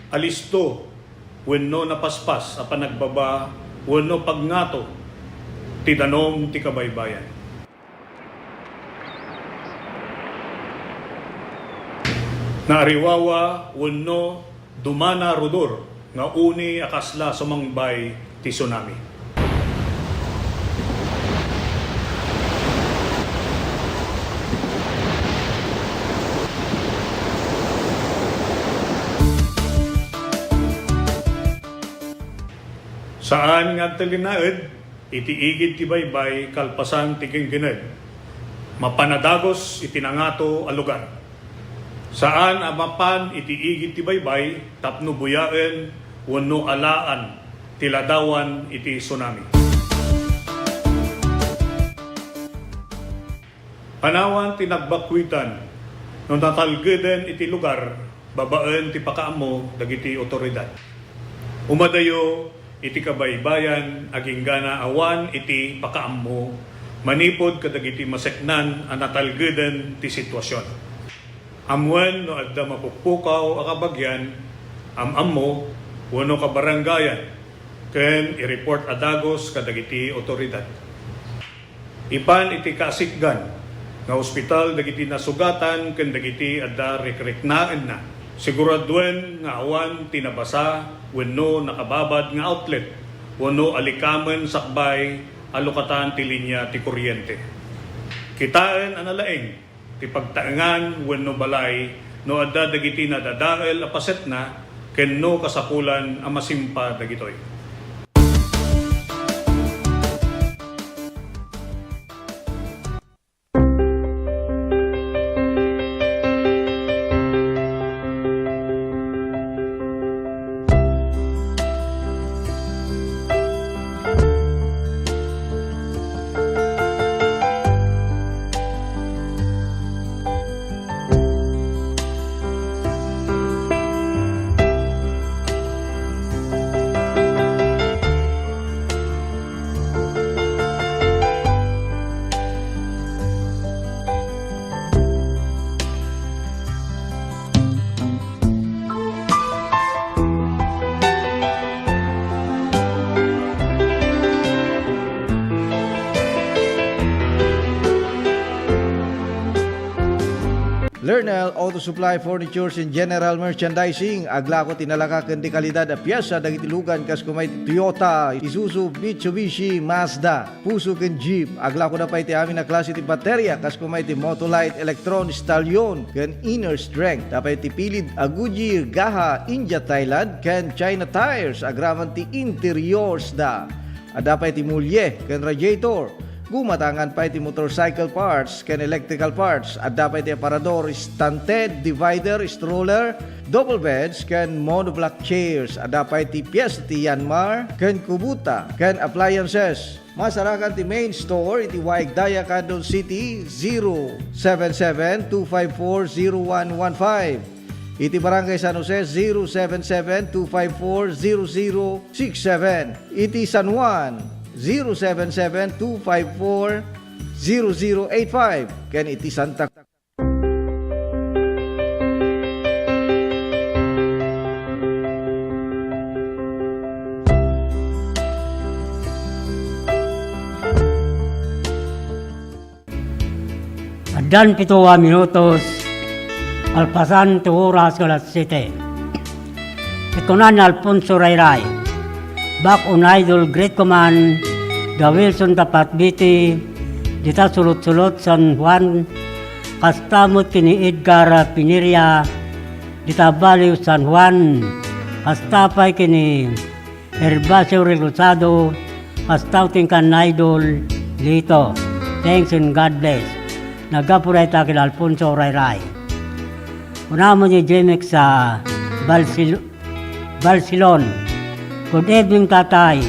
Alisto wenno napaspas a panagbaba wenno pagngato ti danum ti kabaybayan. Naariwawa wenno dumana rudor nga uni a kasla sumangbay ti tsunami. Saan nga agtalinaed iti igid ti baybay kalpasan ti ginggined. Mapan a dagus iti nangato a lugar. Saan a mapan iti igid ti baybay tapno buyaen wenno alaan ti ladawan iti tsunami. Panawan ti nagbakkuitan no natalgeden iti lugar babaen ti pakaammo dagiti otoridad. Umadayo iti kabaybayan agingga awan iti pakaammo manipud kadagiti maseknan a natalgeden ti sitwasion. Ammoen no adda mapukpukaw a kabagian, am-ammo, wenno kabarangayan, ken i-report a dagus kadagiti otoridad. Ipan iti kaasikgan nga ospital dagiti nasugatan ken dagiti adda rikriknaenna. Siguraduen nga awan ti nabasa wenno nakababad nga outlet wenno alikamen sakbay a lukatan ti linia ti kuryente. Kitaen a nalaing ti pagtaengan wenno balay no adda dagiti nadadael a pasetna ken no kasapulan a masimpa dagitoy. Lernel Auto Supply Furnitures and General Merchandising, aglako ti nalaka ken di kalidad a piesa dagiti lugan kas kuma iti Toyota, Isuzu, Mitsubishi, Mazda, Fuso ken Jeep. Aglakoda pay ti amin a klase ti bateria kas kuma iti Motolite, Electron, Stallion, ken Inner Strength. Adda pay ti pilid a Goodyear, Gaha, India, Thailand, ken China tires, agraman ti interiors da. Adda pay ti mulye ken radiator. Gumatangan pay ti motorcycle parts ken electrical parts. Adda pay ti aparador, stanted, divider, stroller, double beds, ken monoblock chairs. Adda pay ti piesta ti Yanmar ken Kubota ken appliances. Masarakan ti main store iti Waig Daya, Candon City, zero seven seven two five four zero one one five. Iti Barangay San Jose, zero seven seven two five four zero zero six seven. Iti San Juan, zero seven seven two five four zero zero eight five. Ken iti Santa Addan pito a minutos, kalpasan ti oras nga alas siete. Ket kuna ni Alfonso Rayray, "Back on Idol, great command, the Wilson Tapat Biti, dita Sulot-sulot, San Juan, kasta met ken ni Edgar Pineria, dita Baliw, San Juan, kasta pay ken ni Gervasio Reglosado, kasta met ken kan Idol Lito. Thanks and God bless." Naggapu dayta ken Alfonso Rayray. Kuna met ni Jemex a Balsil-, Balsilon. "Good evening, Tatay.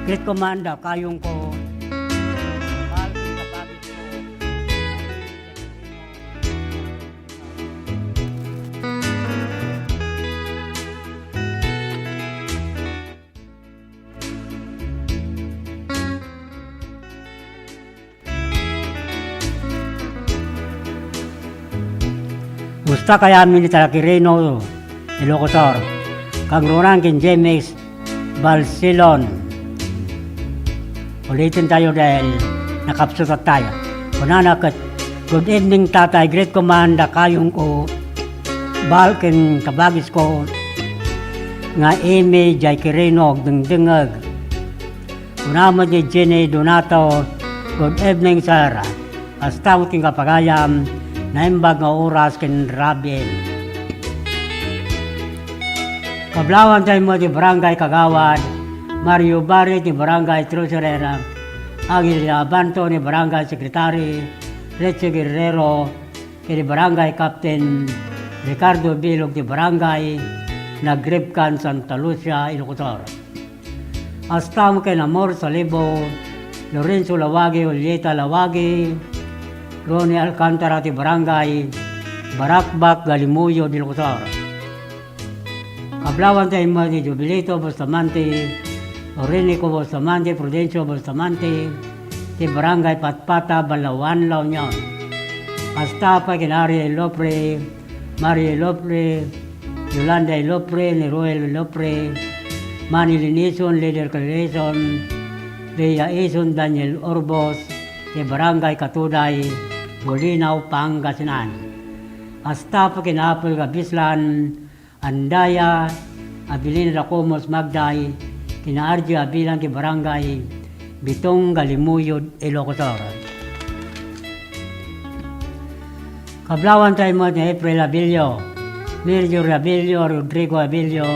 Great command, a kayongko." Kasta kayatmi ni Talakirino, Ilocosur. Kangrunan ken James Balsilon. Ulitin tayo dahil nakapsutat tayo. Kunana ket, "Good evening, Tatay. Great command, a kayongko, Bal ken kabagisko nga Amy jay Kirino agdengdengngeg." Kuna met ni Jenny Donato, "Good evening, sir. Kasta met ken kapagayam, naimbag nga oras ken rabii." Kablawan tayo met ti Barangay Kagawad Mario Barri, ti Barangay Treasurer Angel Abanto, ni Barangay Secretary Richie Guerrero, ken ni Barangay Captain Ricardo Bilog ti Barangay Nagribkan, Santa Lucia, Ilocos Sur. Kasta met ken Amor Salibo, Lorenzo Lawagi, Julieta Lawagi, Ronnie Alcantara ti Barangay Barakbak, Galimuyod, Ilocos Sur. Kablawan tayo met ni Jubilito Bustamante, Orinico Bustamante, Prudencio Bustamante, ti Barangay Patpata, Balaoan, La Union. Kasta pay ken Ariel Lopre, Marie Lopre, Yolanda Lopre, ni Roel Lopre, Manny Linison, Leader Calison, Bea Ison, Daniel Orbos, ti Barangay Katuday, Bolinao, Pangasinan. Kasta pay ken Apple Gabislan, Andaya, Abilina da Comos Magday, ken Arjo Abilan ti Barangay Bitong, Galimuyod, Ilocos Sur. Kablawan tayo met ni April Abilio, Emilio Rebello, Rodrigo Rebello,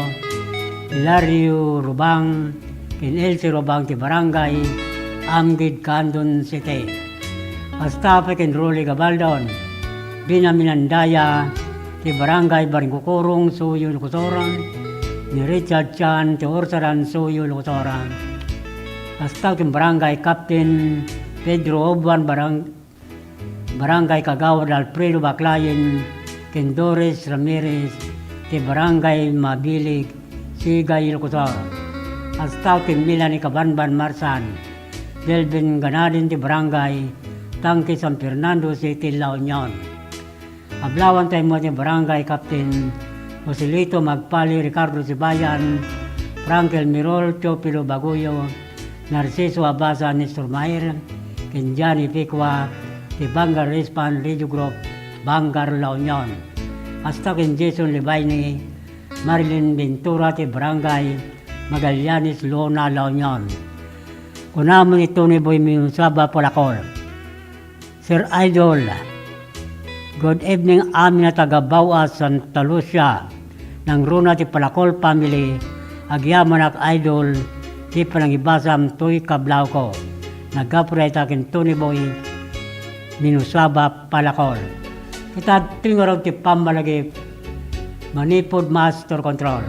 Hilario Rubang, ken Elsie Rubang ti Barangay Amgid, Candon City. Kasta pay ken Rolly Gabaldon, Bina Minandaya, ti Barangay Barengkukurong, Suyo, Locotora, ni Richard Chan, ti Ursaran, Suyo, Locotora. Kasta ken Barangay Captain Pedro Obuan, Barang-, Barangay Kagawad Alfredo Baclayen, ken Doris Ramirez, ti Barangay Mabilig, Sigay, Locotora. Kasta ken Melanie Kabanban Marsan, Delvin Ganaden ti Barangay Tangke, San Fernando City, La Union. Ablawan tayo mo ti Barangay Captain Joselito Magpali, Ricardo Sibayan, Frankel Mirol, Teofilo Baguyo, Narciso Abasa, Nestor Mair, ken Johnny Picua, ti Bangar Respan Radio Group, Bangar, La Union. Kasta ken Jason Libaini, Marilyn Ventura, ti Barangay Magallanes, Lona, La Union. Kunam ni Tony Boy Miusaba Palakol. Sir Idol, good evening amin a taga Baua, Santa Lucia. Nangruna ti Palakol family, agyamanak Idol, ti panangibasam toy kablawko. Naggapu dayta ken Tony Boy Minusaba Palakol. Kita ti ngarud ti pammalagip, Manipod Master Control.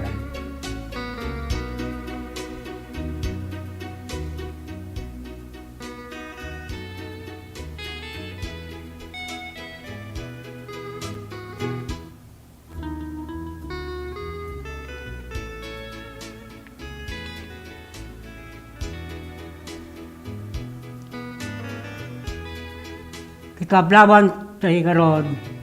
Kikablawan tayo ngarud.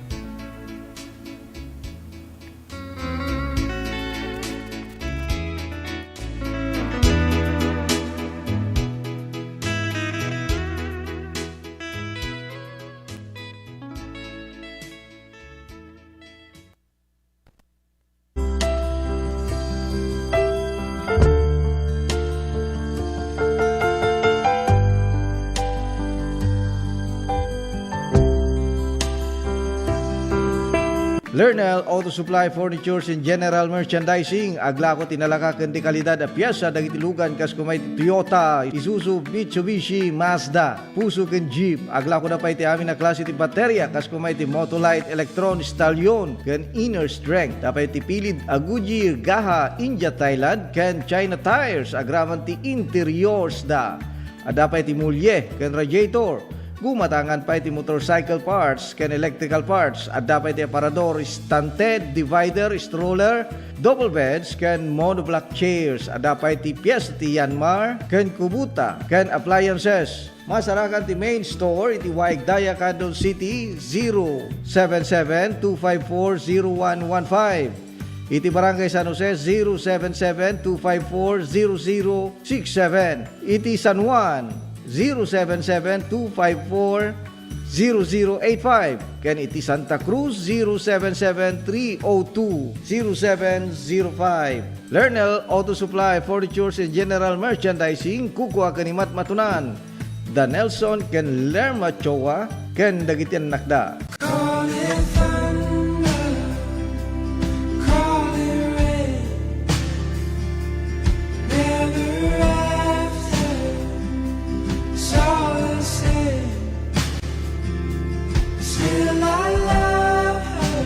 Lernel Auto Supply, Furnitures and General Merchandising. Aglako ti nalaka ken ti kalidad a piesa dagiti lugan kas kumay ti Toyota, Isuzu, Mitsubishi, Mazda. Fuso ken Jeep, aglakoda pay ti amin a klase ti bateria, kas kumay ti Motolite, Electron, Stallion, ken Inner Strength. Adda pay ti pilid a Goodyear, Gaha, India, Thailand, ken China tires, agraman ti interiors da. Adda pay ti mulye ken radiator. Gumatangan pay ti motorcycle parts ken electrical parts. Adda pay ti aparador, stanted, divider, stroller, double beds, ken monoblock chairs. Adda pay ti pies ti Yanmar ken Kubota ken appliances. Masarakan ti main store iti Waig Daya, Candon City, zero seven seven two five four zero one one five. Iti Barangay San Jose, zero seven seven two five four zero zero six seven. Iti San Juan, zero seven seven two five four zero zero eight five. Ken iti Santa Cruz, zero seven seven three oh two zero seven zero five. Lernel Auto Supply, Furnitures and General Merchandising, kukua ken ni Matmatunan. Da Nelson ken Lerma Choa ken dagiti annakda. Call it thunder, call it rain, never after, it's all the same. Still I love her.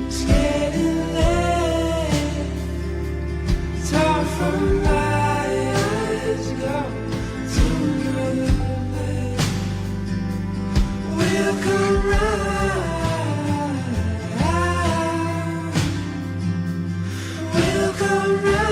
It's getting late. It's hard for my eyes go to another place. We'll come round. We'll come round.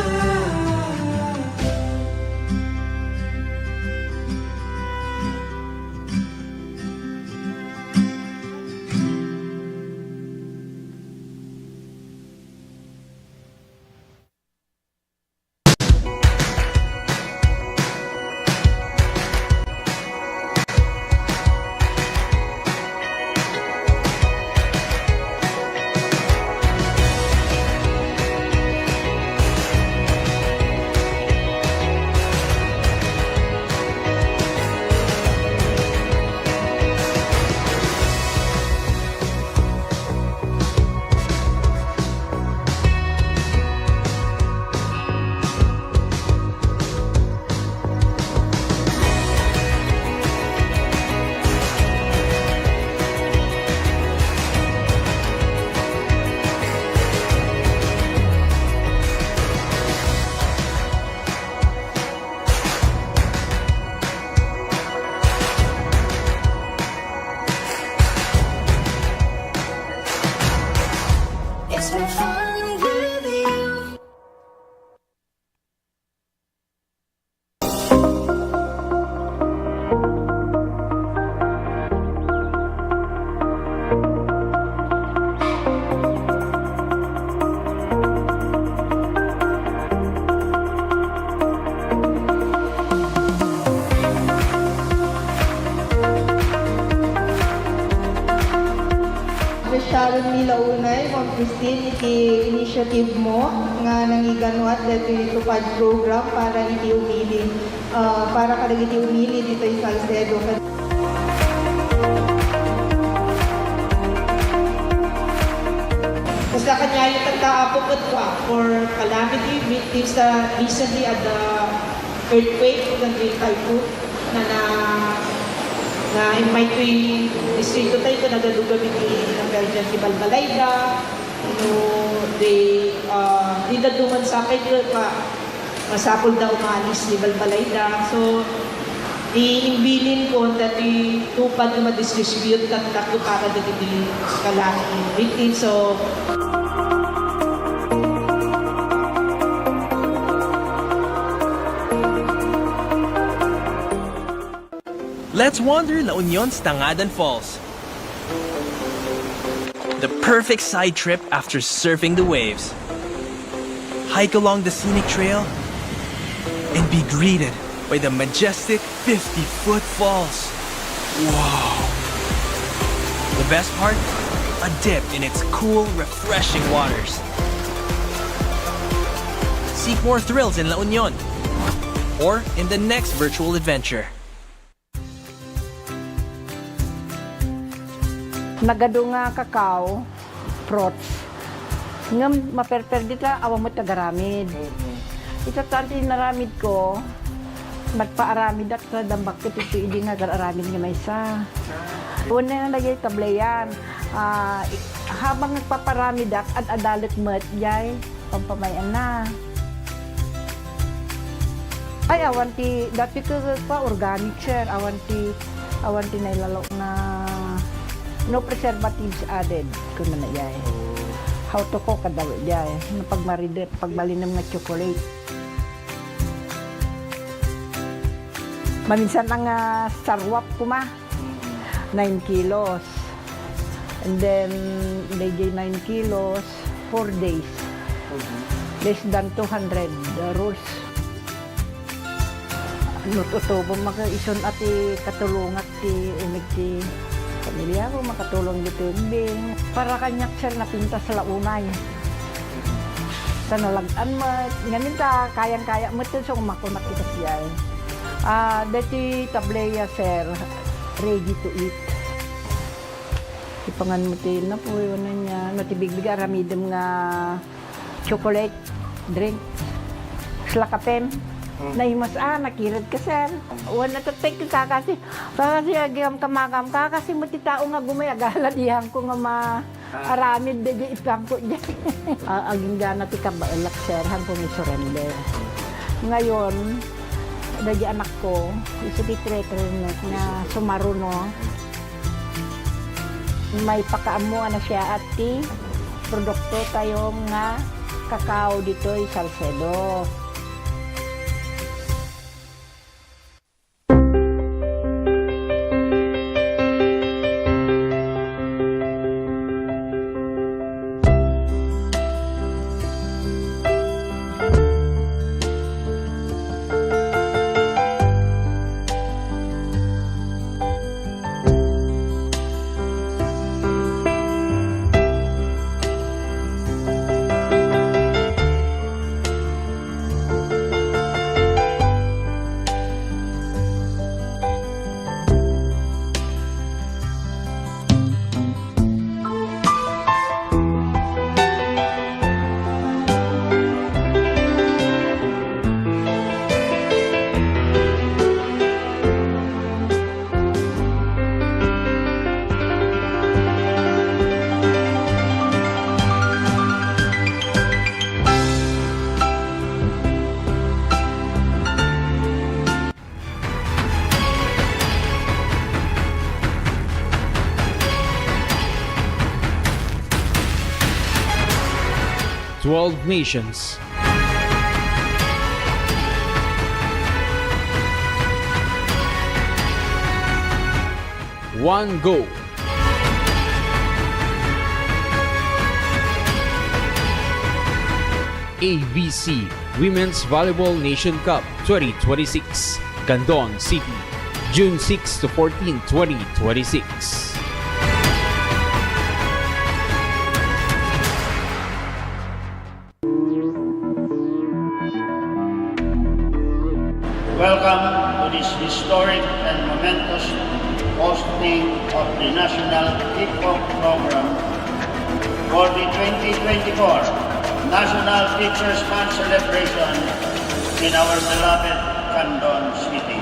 Sharon Milaunay, Ma'am Christine, iti initiative mo nga nangiganuat daytoy TUPAD program para iti umili, ah, para kadagiti umili ditoy Salcedo. Kasla kaniayo tatta, Apo, ket for calamity victims, ah, recently at the earthquake, ken the typhoon, na, na, na immay toy distrito tayo, ken nagadugaw iti nagkaidian ti balbalayda, no, di, ah, di dadduma sapay, di pa, masapul da umalis ti balbalayda. So, di imbilin ko, dati TUPAD nga madistribute, ket ket para dagiti kalaki. Victims of Let's wander La Union's Tangadan Falls. The perfect side trip after surfing the waves. Hike along the scenic trail and be greeted by the majestic fifty-foot falls. Wow! The best part? A dip in its cool, refreshing waters. Seek more thrills in La Union or in the next virtual adventure. Nagadu nga kakao, fruits. Ngem maperper dita, awan met agaramid. Mm. Ita tan ti inaramidko, nagpaaramidak ta dambakket iti idi nga agar-aramid nga maysa. Ah. Una nga dagiti tableyan. Ah, i-, habang nagpaparamidak, ad-adalek met, jay. Pampamayan na. Ay, awan ti, dati ka, ka organic, sir. Awan ti, awan ti nailalo nga no preservatives added, kunana jay. How to cook, kada jay. No pagmaride, pagbalinem nga chocolate. Maminsan nga sarwap kuma. Nine kilos. And then, dayjay nine kilos, four days. Mhm. Less than two hundred, uh, rolls. No tutubo, maka-, isun a ti katulongak ti umeg ti pamilya ko, makatulong ditoy ubbing. Para kaniak, sir, napintas la unay. Ta nalag-an met. Ngamin ta, kayang-kaya met, so, makunak iti siya. Ah, deti tableya, sir, ready to eat. Ipangan mo ti napuy, ano niya, no, ti bigbig aramidem nga chocolate drink. Sla kapem. Hmm. Naimas, ah, nakired ka, sir. Wan na tatek ka kasi, kasi agam kamagam ka, kasi mo ti tao nga gumay, agala diyan ko nga ma-, aramid da di ipangko di. A-, agingga na ti kabaelak, sir, han ko surrender. Ngayon, dagiti anakko, isu ti treatment nga sumaruno. Maipakaammo a nasayaat ti produkto tayo nga kakao ditoy Salcedo. Twelve nations. One goal. A B C Women's Volleyball Nation Cup twenty twenty-six, Candon City, June six to fourteen, twenty twenty-six. Historic and momentous hosting of the National Kickbox Program for the twenty twenty-four National Teachers Month celebration in our beloved Candon City.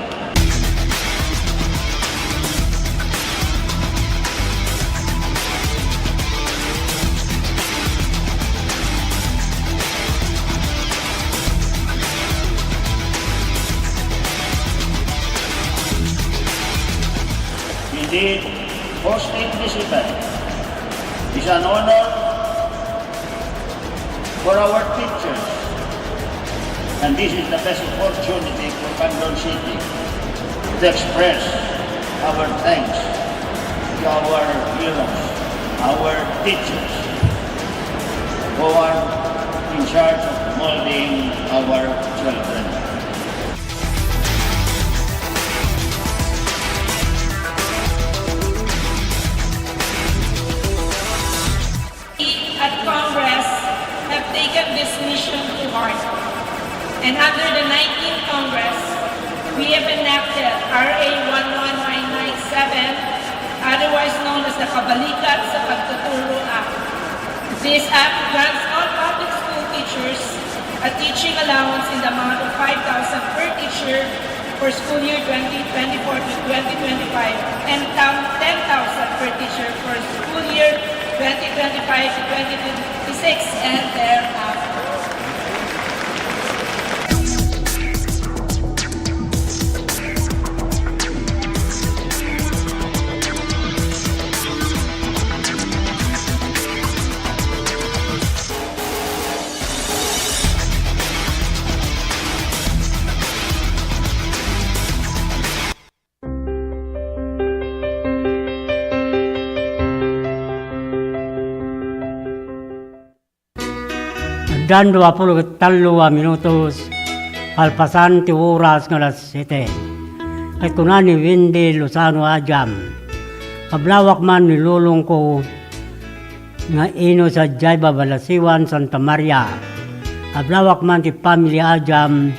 Indeed, hosting this event is an honor for our teachers, and this is the best opportunity for Candon City to express our thanks to our heroes, our teachers, who are in charge of molding our children. We at Congress have taken this mission to heart, and under the nineteenth Congress, we have enacted R A one one nine nine seven, otherwise known as the Kabalikat sa Pagtuturo Act. This act grants all public school teachers a teaching allowance in the amount of five thousand per teacher for school year twenty twenty-four to twenty twenty-five and tam-, ten thousand per teacher for school year twenty twenty-five to twenty twenty-six and thereafter. Addan dua pulo ket tallo a minutos, kalpasan ti oras nga alas siete. Ket kuna ni Wendy Lozano Ajam, "Kablawak man ni lolongko nga Ino sadiay Babalasiwan, Santa Maria. Kablawak man ti family Ajam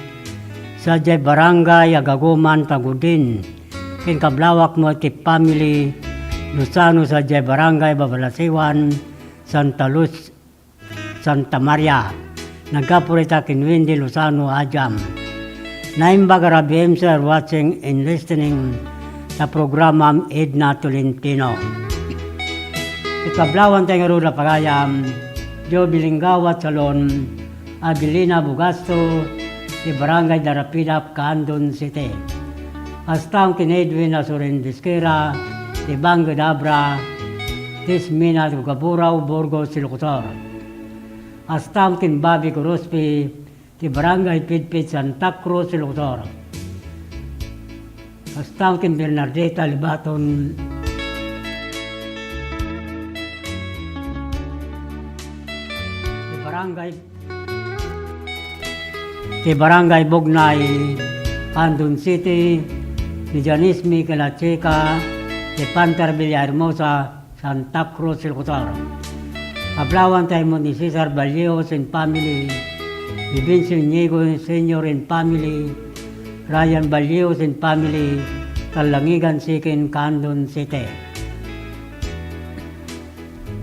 sadiay Barangay Agagoman, Tagudin. Ken kablawak met ti family Lozano sadiay Barangay Babalasiwan, Santa Luz, Santa Maria. Naggapu dayta ken Wendy Lozano Ajam. Naimbag a rabii M C are watching and listening ta programam Edna Tolentino. Ikablawanta ngarud a pagayam, Joby Linggawa Salon, Adelina Bugasto, ti Barangay Darapidap, Candon City. Kasta ken Edwin Asurin Disquera, ti Banged Abra, Tismina, Gaburao, Burgos, Ilocos Sur. Kasta ken Bobby Gorospe, ti Barangay Pidpid, Santa Cruz, Ilocos Sur. Kasta ken Bernardita Libaton, ti Barangay, ti Barangay Bugnay, Candon City, ni Janice Michael Achica, ti Panther Villahermosa, Santa Cruz, Ilocos Sur. Kablawanta met ni Cesar Ballios and family, ni Vince Iñigo Senior and family, Ryan Ballios and family, Talangigan Sikin, Candon City.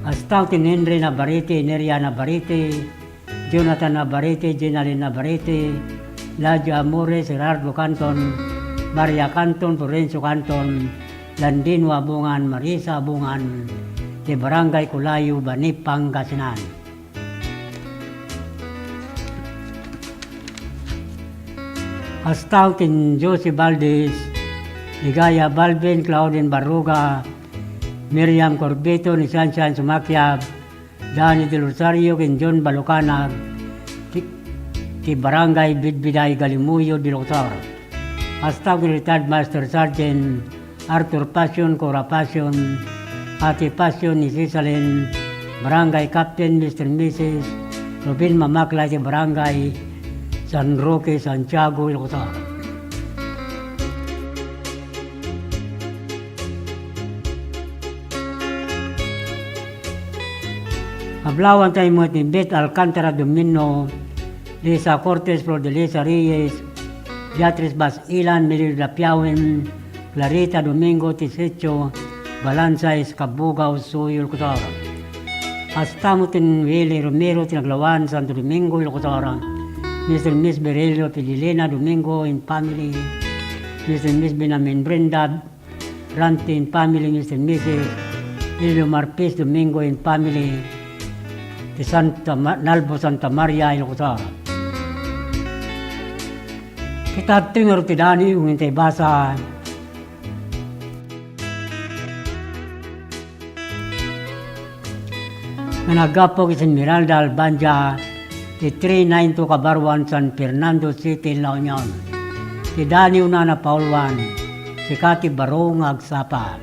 Kasta ken Henry Navarrete, Neria Navarrete, Jonathan Navarrete, Jenalyn Navarrete, Ladio Amores, Gerardo Canton, Maria Canton, Florencio Canton, Landino Abungan, Marisa Abungan, ti Barangay Culayo, Bani, Pangasinan. Kasta ken Josie Valdez, Ligaya Balvin, Claudine Barruga, Miriam Corbito, ni Sunshine Sumakiab, Danny Del Rosario ken John Balucanag, ti, ti Barangay Bidbiday, Galimuyo, Ilocos Sur. Kasta ken Retired Master Sergeant Arthur Passion, Cora Passion, Ate Passion, ni Cisalin, Barangay Captain, Mister Missus Robin Mamaklay, ti Barangay San Roque, Santiago, Ilocos Sur. Kablawanta met ni Beth Alcantara Domino, Lisa Cortez, Flor de Lisa Reyes, Beatriz Basilan, Melilda Piawen, Clarita Domingo, Tisitio Balansay, Kabugaw, Suyol, Kutaran. Kasta met ken Willie Romero ti naglawan, Santo Domingo, Ilocos Norte. Mister and Miss Berelio Fidilena Domingo and family. Mister and Miss Benamin Brenda Rantin family, Mister and Missus Elio Marpis Domingo and family, ti Santa Ma-, Nalbo, Santa Maria, Ilocos Norte. Kita adtoy ngarud ti Daniel, wen ti basa. Nga naggapu ken Esmeralda Albanja, ti three nine two Kabaruan, San Fernando City, La Union. Ti Daniel na napauluan, sika ti baro nga agsapa.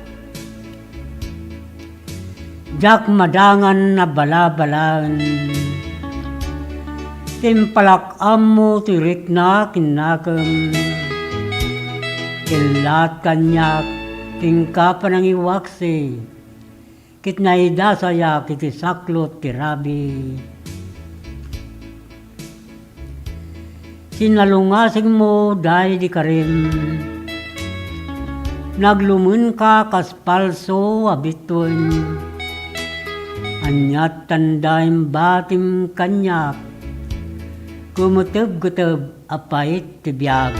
Diak madangan a balabalaen. Timpalak ammo ti rikna ken nakem. Kellat kaniak ti inka panangiwaksi. Ket naidasayak iti saklot ti rabi. Sinalungasingmo daydi karim. Naglumenka kas palso a bituen. Aniat tanda imbatim kaniak. Kumetebgeteb a pait ti biag.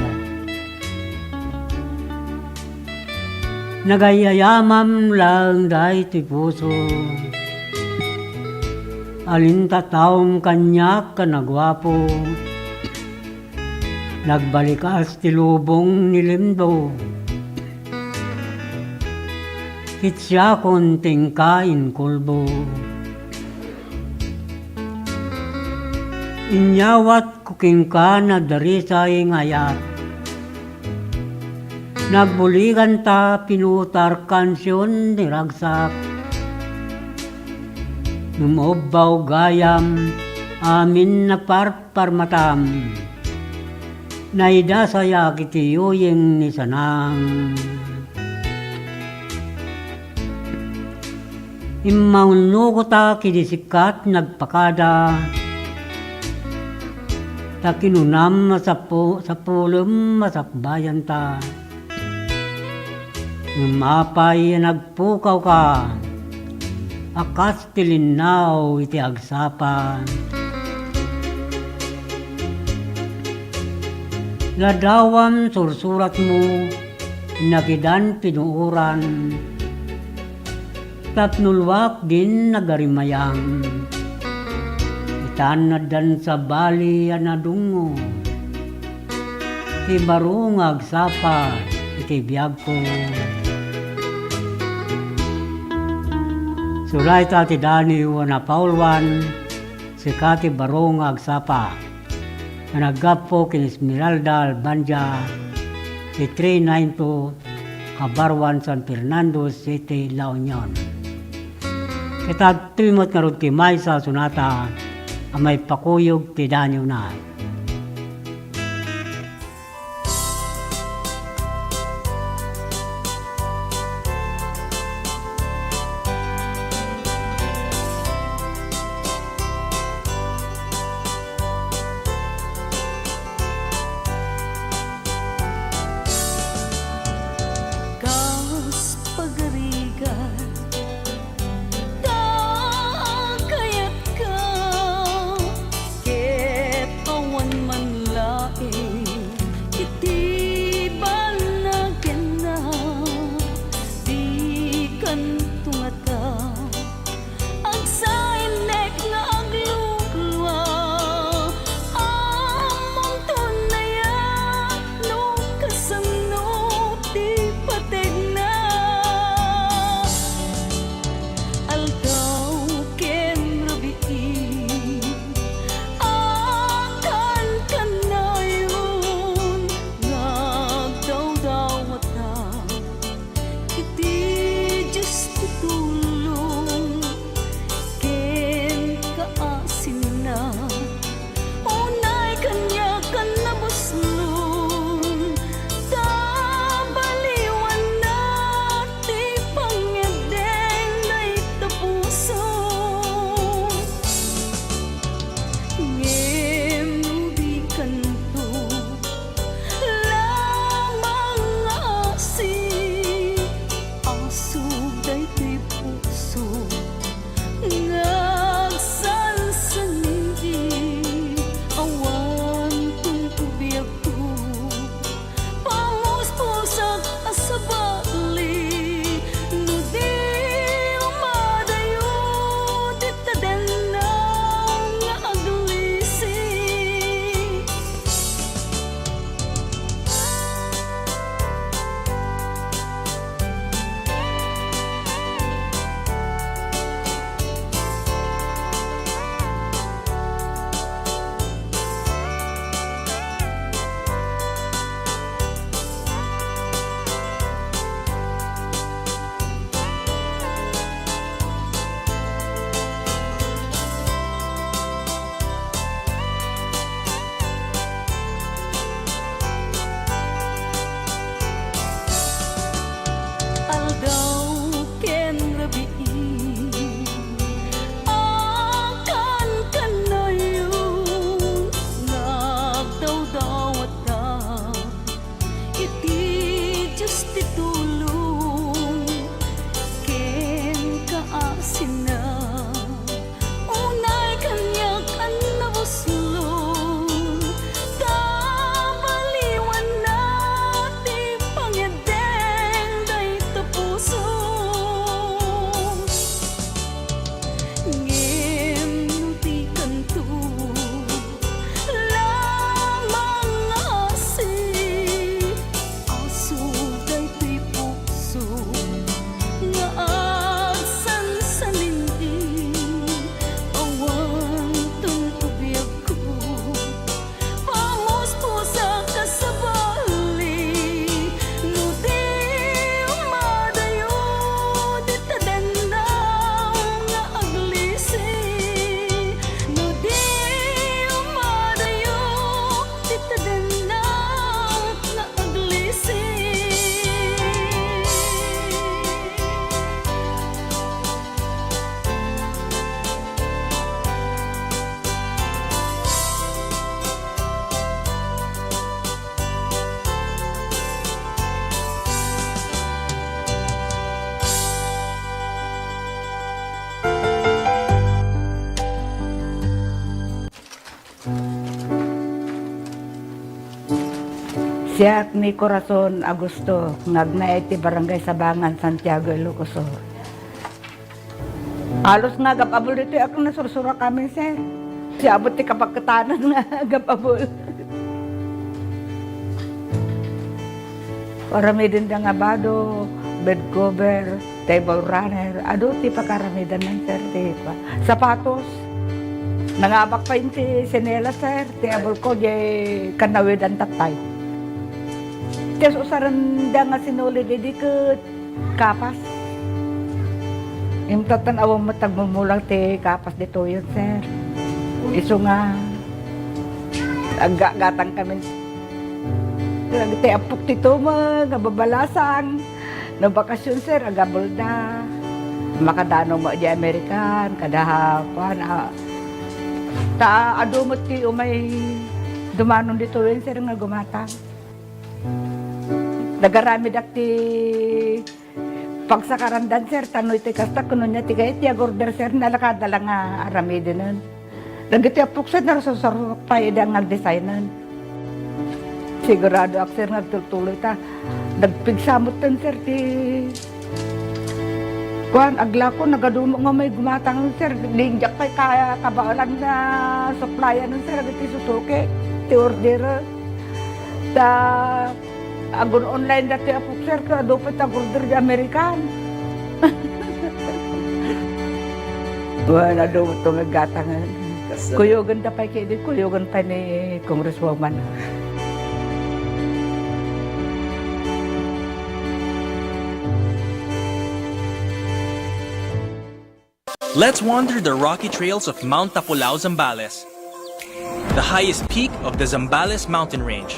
Nagayayamam laeng daytoy puso. Alintataom kaniak a naguapo. Nagbalikas ti lubong ni Limbo. Ket siakon ti inka inkulbo. Inyawatko kenka nadarisay nga ayat. Nagbuliganta pinutar kansion ni ragsak. Ngem ubbaw gayam amin naparparmatam. Naidasayak iti yuyeng ni Sanang. Immaunnogotak idi sika ti nagpakada, ta kinunam a sapu-, sapulem a sakbayanta. Ngem apay a nagpukawka a kas ti linnaw iti agsapa? Ladawam sursuratmo, nakidan pinuoran, tapno luak din nagarimayam. Itan addan sabali a nadungngo ti baro nga agsapa iti biagko. Surayta ti Daniel a napauluan, sika ti baro nga agsapa. Nga naggapu ken Esmeralda Albanja, ti three nine two Kabaruan, San Fernando City, La Union. Ket adtoy met ngarud ti maysa a sonata a maipakuyog ti Daniel na. Kas pagarigan, ta kayatka, ket awan Siak ni Corazon Augusto, nga agnaed ti Barangay Sabangan, Santiago, Ilocos Sur. Halos nga agab-abul ditoy ak, nasursurak amin, sir. Siya abot ti kapagkatanan nga agab-abul. Aramidenda nga bado, bed cover, table runner, adu ti pakaaramidanna, sir, ti kua-, sapatos. Nangabak pay ti sinelas, sir, ti abulko, diay kanawidan tattay. Ti usurenda nga sinulid idi ket kapas. Imtatan awan met agmumulang ti kapas ditoyen, sir. Isu nga aggatang kami. Ti appok ti tumeng nga babalasang. No bakasion, sir, agabelda. Makadano met di American, kada kuan, a, ta adu met ti umay dumanon ditoyen, sir, nga gumatang. Nagaramidak ti pagsakarandan, sir, tano iti kasta, kuno niya ti kayat ti agorder, sir, nalakada la nga aramidenen. Dagiti appok, sir, narsarsarok pay idi nga agdesignen. Sigurado ak, sir, nga agtultuloy ta. Nagpigsa metten, sir, ti kuan, aglako, nagadumo nga may gumatang, sir. Di diak pay kaya kabaelan nga supplyan, sir, dagiti susuki ti order. Ta agun-online dati appok, sir, ket adu pay ti agorder di American. Wen, adu to nga gatangen. Kuyogen da pay kidi, kuyogen pay ni Congresswoman. Let's wander the rocky trails of Mount Tapulao, Zambales, the highest peak of the Zambales mountain range.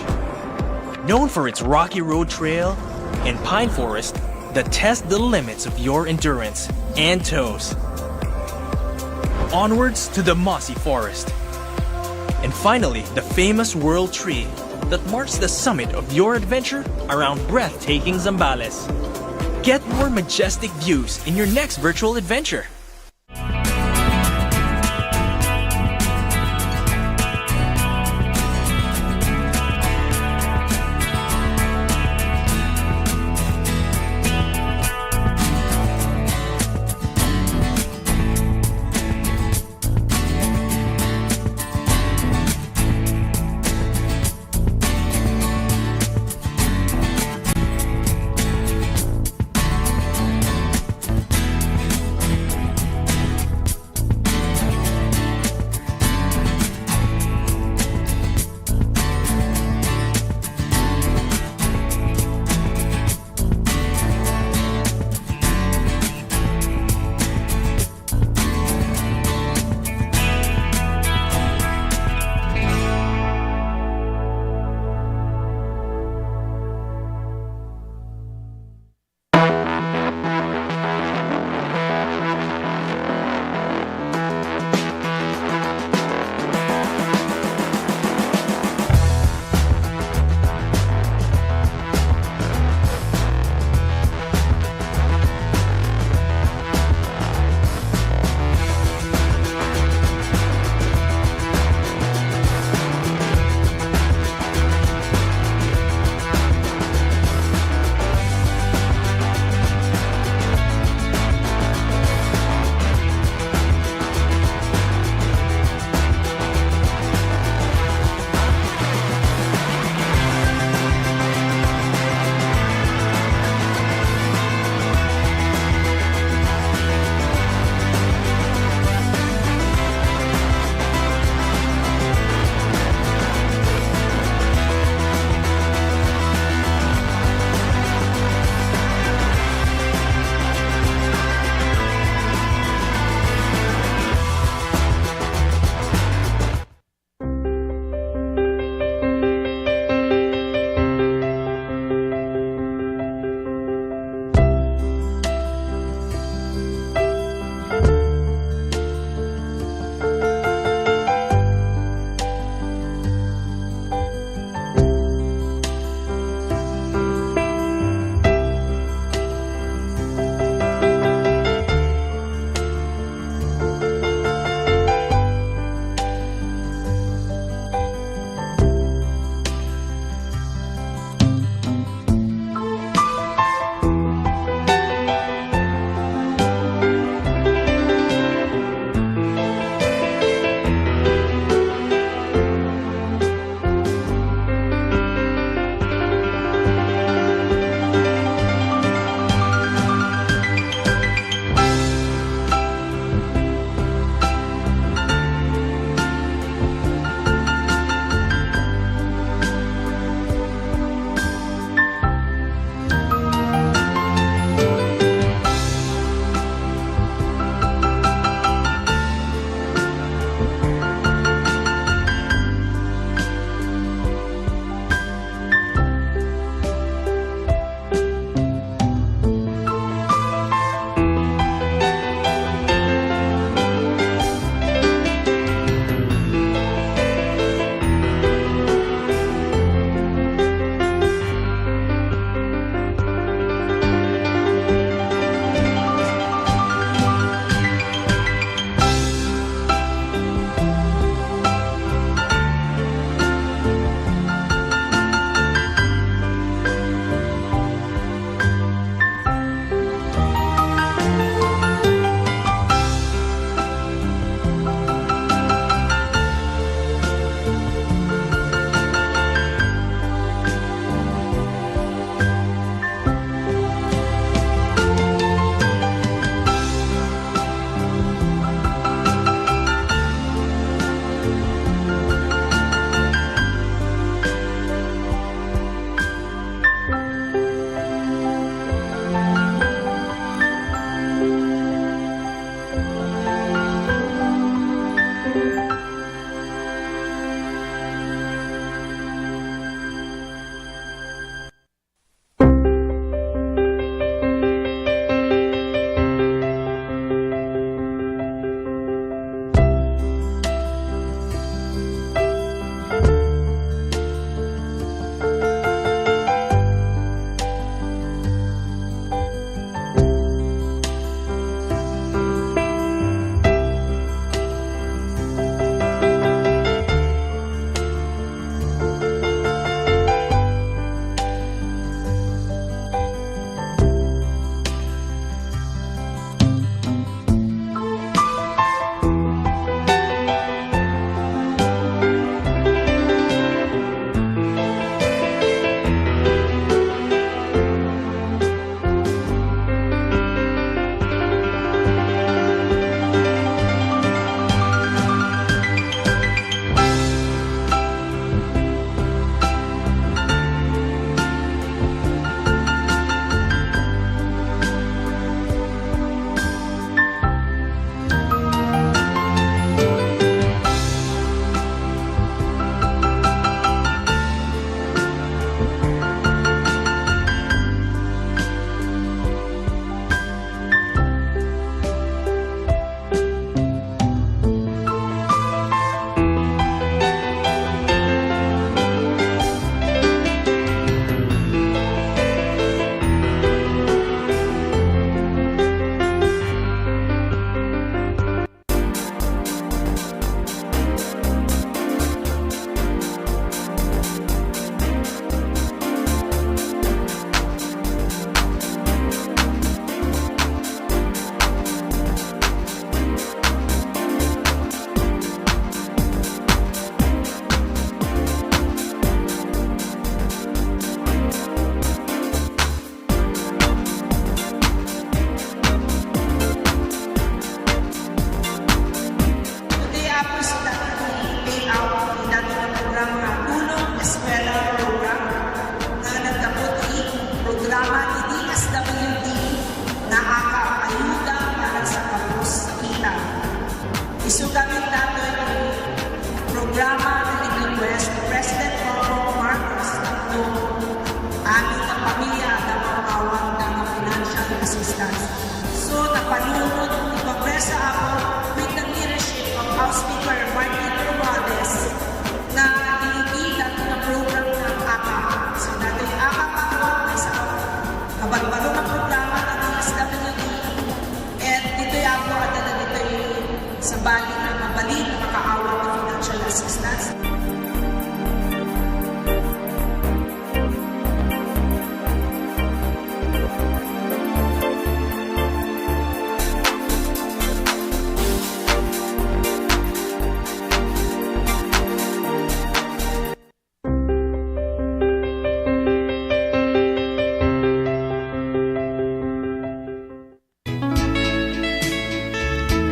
Known for its rocky road trail and pine forest that test the limits of your endurance and toes. Onwards to the mossy forest. And finally, the famous World Tree that marks the summit of your adventure around breathtaking Zambales. Get more majestic views in your next virtual adventure. With the leadership of House Speaker Martin Romualdez, nga iligid datoy nga program nga AKAP. So, datoy AKAP ako, maysa a kabalbalo nga programa nga D S W D. And ditoy ako, adda ditoy sabali nga mabalin nga makaawat nga financial assistance.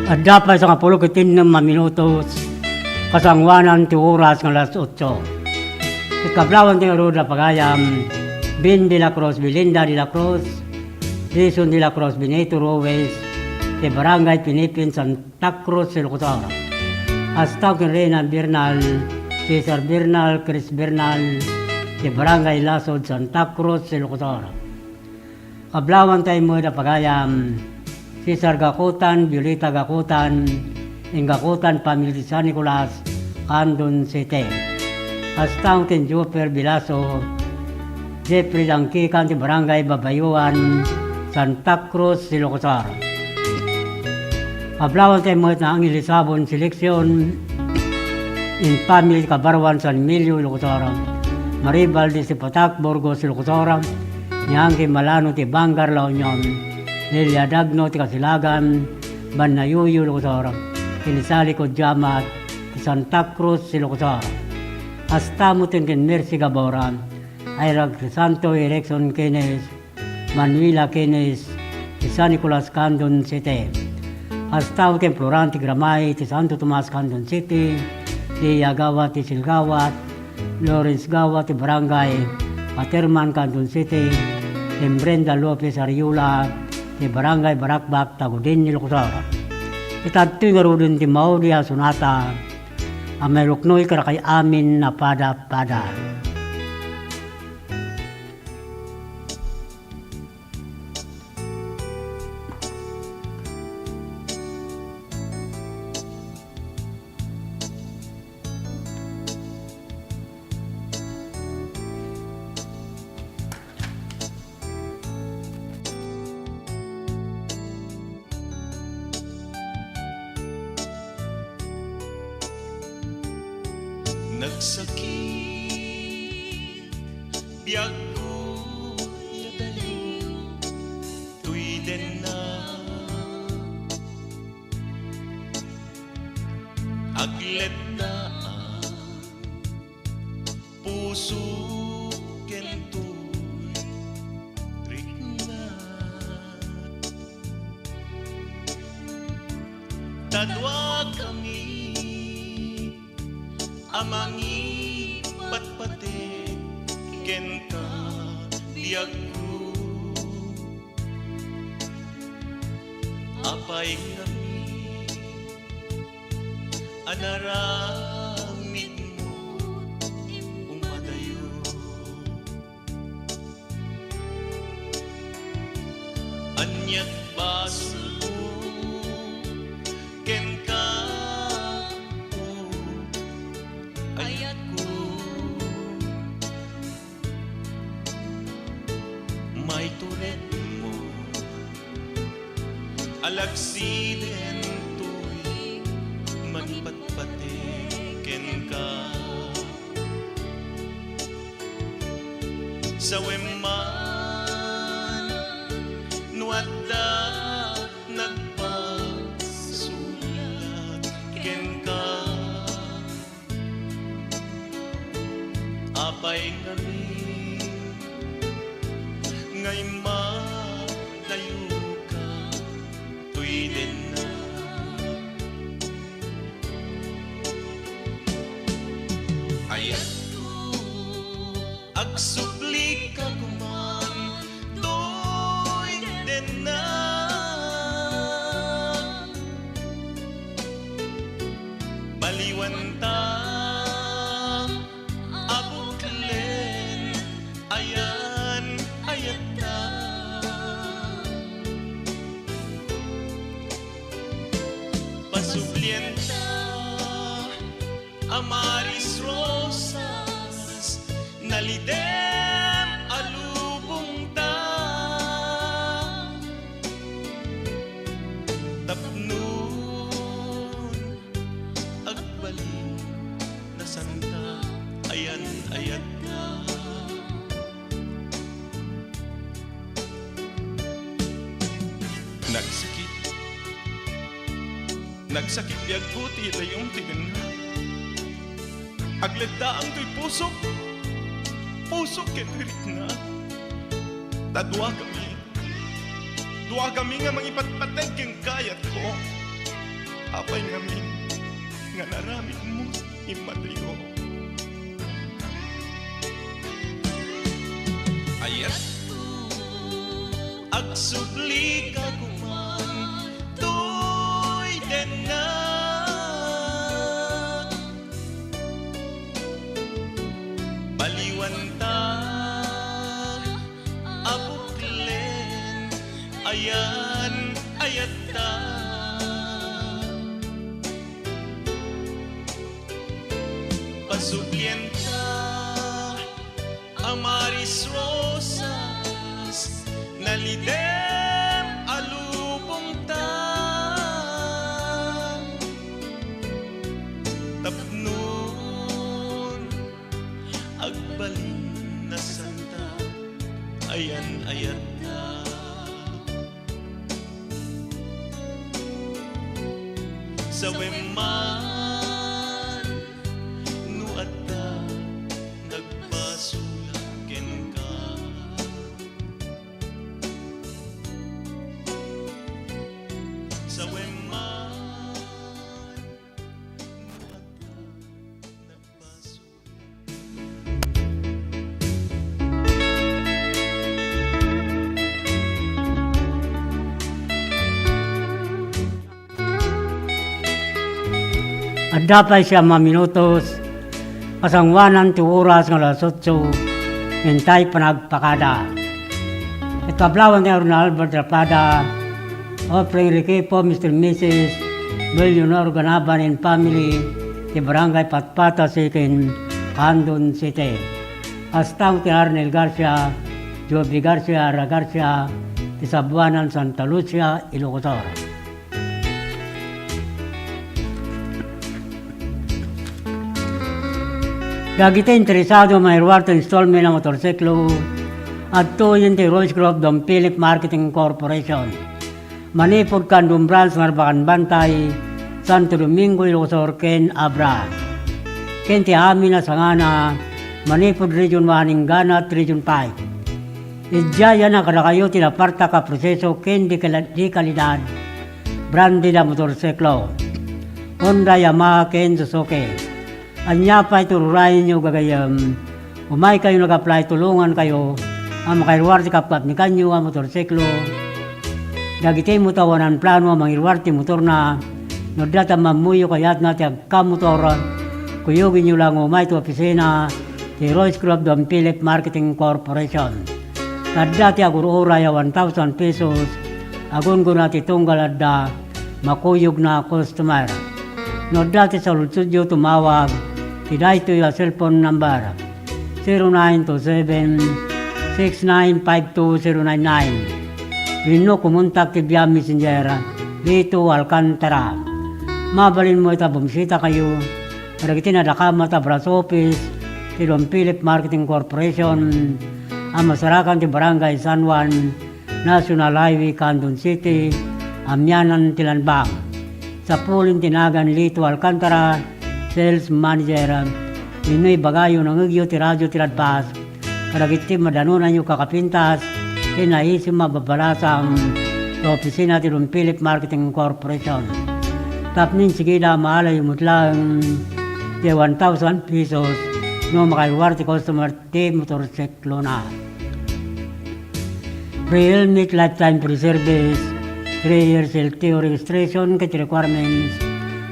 Adda pay sangapulo ket innem a minutos kasangoanan ti oras nga alas otso. Ket kablawan ti ngarud a pagayam, Ben de la Cruz, Belinda de la Cruz, Jason de la Cruz, Benito Ruiz, ti Barangay Pinipin, Santa Cruz, Ilocos Sur. Kasta ken Reyna Bernal, Cesar Bernal, Chris Bernal, ti Barangay Lasod, Santa Cruz, Ilocos Sur. Kablawan tayo met a pagayam, Cesar Gakutan, Violeta Gakutan, ing Gakutan family ti San Nicolas, Candon City. Kasta ken Joffer Bilaso, Jeffrey Dangkikan ti Barangay Babayuan, Santa Cruz, Ilocos Sur. Kablawan tayo met nga Angelisabon Selection, in family Kabarwan, San Emilio, Ilocos Sur. Maribal de Sipatak, Burgos, Ilocos Sur. Ni Angki Malano ti Bangar, La Union. Lilia Dagno ti Kasilagan, Banayuyo, Ilocos Sur. Ken ni Sally Codiamat ti Santa Cruz, Ilocos Sur. Kasta met ken Mercy Gabora, Ira Crisanto, Erickson Kenneth, Manuela Kenneth, ti San Nicolas, Candon City. Kasta ken Florante Gramay ti Santo Tomas, Candon City, Lia Gawat ti Silgawat, Lawrence Gawat ti Barangay Caterman, Candon City, ken Brenda Lopez Ariola ti Barangay Barakbak, Tagudin, Ilocos Sur. Ita ditoy ngaruden ti maudi a sonata a mairuknoy kadakay amin a pada-pada. Nagsakit biagko ya daliw, toy denna agletdaan puso ken toy rikna. Ta duakami a mangipatpateg kenka, biagko. Apay ngamin a naramidmo umadayo? Ania't basolko kenka, o ayatko? Maituredmo a lagsiden toy mangipatpateg kenka. Sawem man no adda nagpasulat kenka. Apay ngamin nga immadayoka toy denna? Ayatko, agsublika koman toy denna. Baliwanta a buklen Pasublienta, Amaris Rosas, nalidem a lubongta. Tapno agbalin a santa, ayan-ayatta. Nagsakit. Nagsakit biagko ti idayom ti dengnga. Agleddaang toy pusok. Pusok ken rikna. Ta duakami. Duakami nga mangipatpateg ken kayatko. Apay ngamin nga naaramidmo? Immatiyo. Ayat. Agsubli ka koma toy dengnga. Baliwanta a buklen, ayan-ayatta. Pasublienta, Amaris Rosas, nalidem a lubongta. Tapno agbalin a santa, ayan-ayatta. Sawem man no adda nagpasulak kenka. Sawem man no adda nagpasulak. Adda pay siam a minutos, pasanguanan ti oras nga alas otso, intay panagpakada. Iti kablawan ni Ronald Baldrapada, offering request for Mister and Missus Bel Leonor Ganaban and family, ti Barangay Patpata Second, Candon City. Kasta met ni Arnel Garcia, Joby Garcia, Ara Garcia, ti Sabuanan, Santa Lucia, Ilocos Sur. Dagiti interesado nga mairuar ti installment a motorsiklo, adtoyen ti Royce Group Don Philip Marketing Corporation. Manipud Candon Branch, Narbacan Bantay, Santo Domingo, Ilocos Sur, ken Abra. Ken ti amin a sangana, manipud Region one, inggana ti Region five. Idiayan a kadakayo ti napartak a proseso ken di kala-, di kalidad, branded a motorsiklo, Honda, Yamaha, ken Suzuki. Ania pay ti ururayenyo, gagayyem? Umaykayo nag-apply, tulongankayo a makairuar ti kapkapnikanyo a motorsiklo. Dagiti met awanan plano a mangiruar ti motorna, no adda ti ammammoyo kayatna ti agkamotor, kuyogenyo la nga umay ti opisina ti Royce Group Don Philip Marketing Corporation. Ta adda ti agur-uray a one thousand pesos, agunggona ti tunggal adda makuyogna a customer. No adda ti saludsodyo, tumawag ti daytoy a cellphone number, zero nine two seven, six nine five two zero nine nine, wenno kumontak ti via Messenger, Lito Alcantara. Mabalin met a bumisitakayo kadagiti nadakamat a branch office ti Don Philip Marketing Corporation a masarakan ti Barangay San Juan, National Highway, Candon City, amianan ti Land Bank. Sapulen ti nagan Lito Alcantara, Sales Manager, wenno ibagayo, nangngegyo ti radio ti Radbas kadagiti madanonanyo kakapintas ken naisim a babalasang ti opisina ti Don Philip Marketing Corporation. Tapno insigida, maalayo met laeng ti one thousand pesos no makairuar ti customer ti motorsiklona. Free helmet, lifetime free service, three years L T O registration ket requirements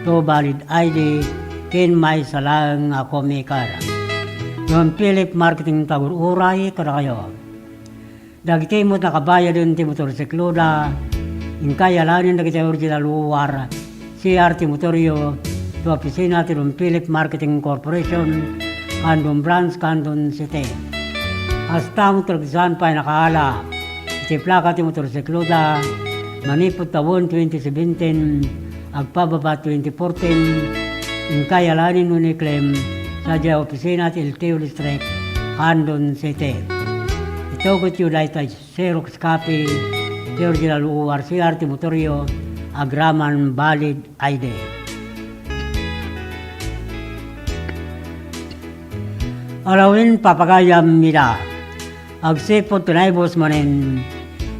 to valid I D, ken maysa laeng a co-maker. Don Philip Marketing, tagur-uray kadakayo. Dagiti met nakabayaden ti motorsikloda, inkay alaenen dagiti original O R, C R Timoterio, ti opisina ti Don Philip Marketing Corporation, Candon Branch, Candon City. Kasta met ti saan pay nakaala iti plaka ti motorsikloda, manipud tawen twenty seventeen, agpababa twenty fourteen, inkay alaen wenno iklem sadiay opisina ti L T O District, Candon City. Itugotyo daytoy Xerox copy ti original O R C R Timoterio agraman valid I D. Alawen papagayam ida. Agsipud ti naibus manen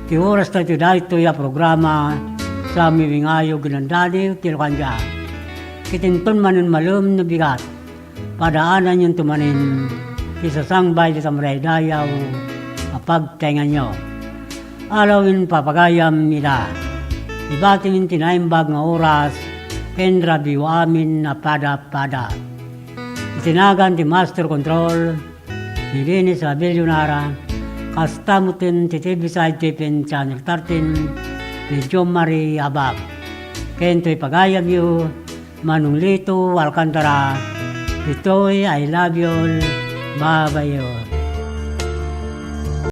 ti oras tayo daytoy a programa, sa miwingayo ginandani ti lukandia. Kitinton manen malem no bigat. Padaananyon to manen ti sasangbay dita madaydayaw a pagtaenganyo. Alawen papagayam ida. Ibatimin ti naimbag nga oras ken rabii amin a pada-pada. Iti nagan ti Master Control, ni Dennis Abellonara, kasta metten ti T V Side T P N Channel thirteen, ni John Marie Abab. Ken toy pagayamyo, Manong Lito Alcantara, ditoy I love you all. Bye-bye you.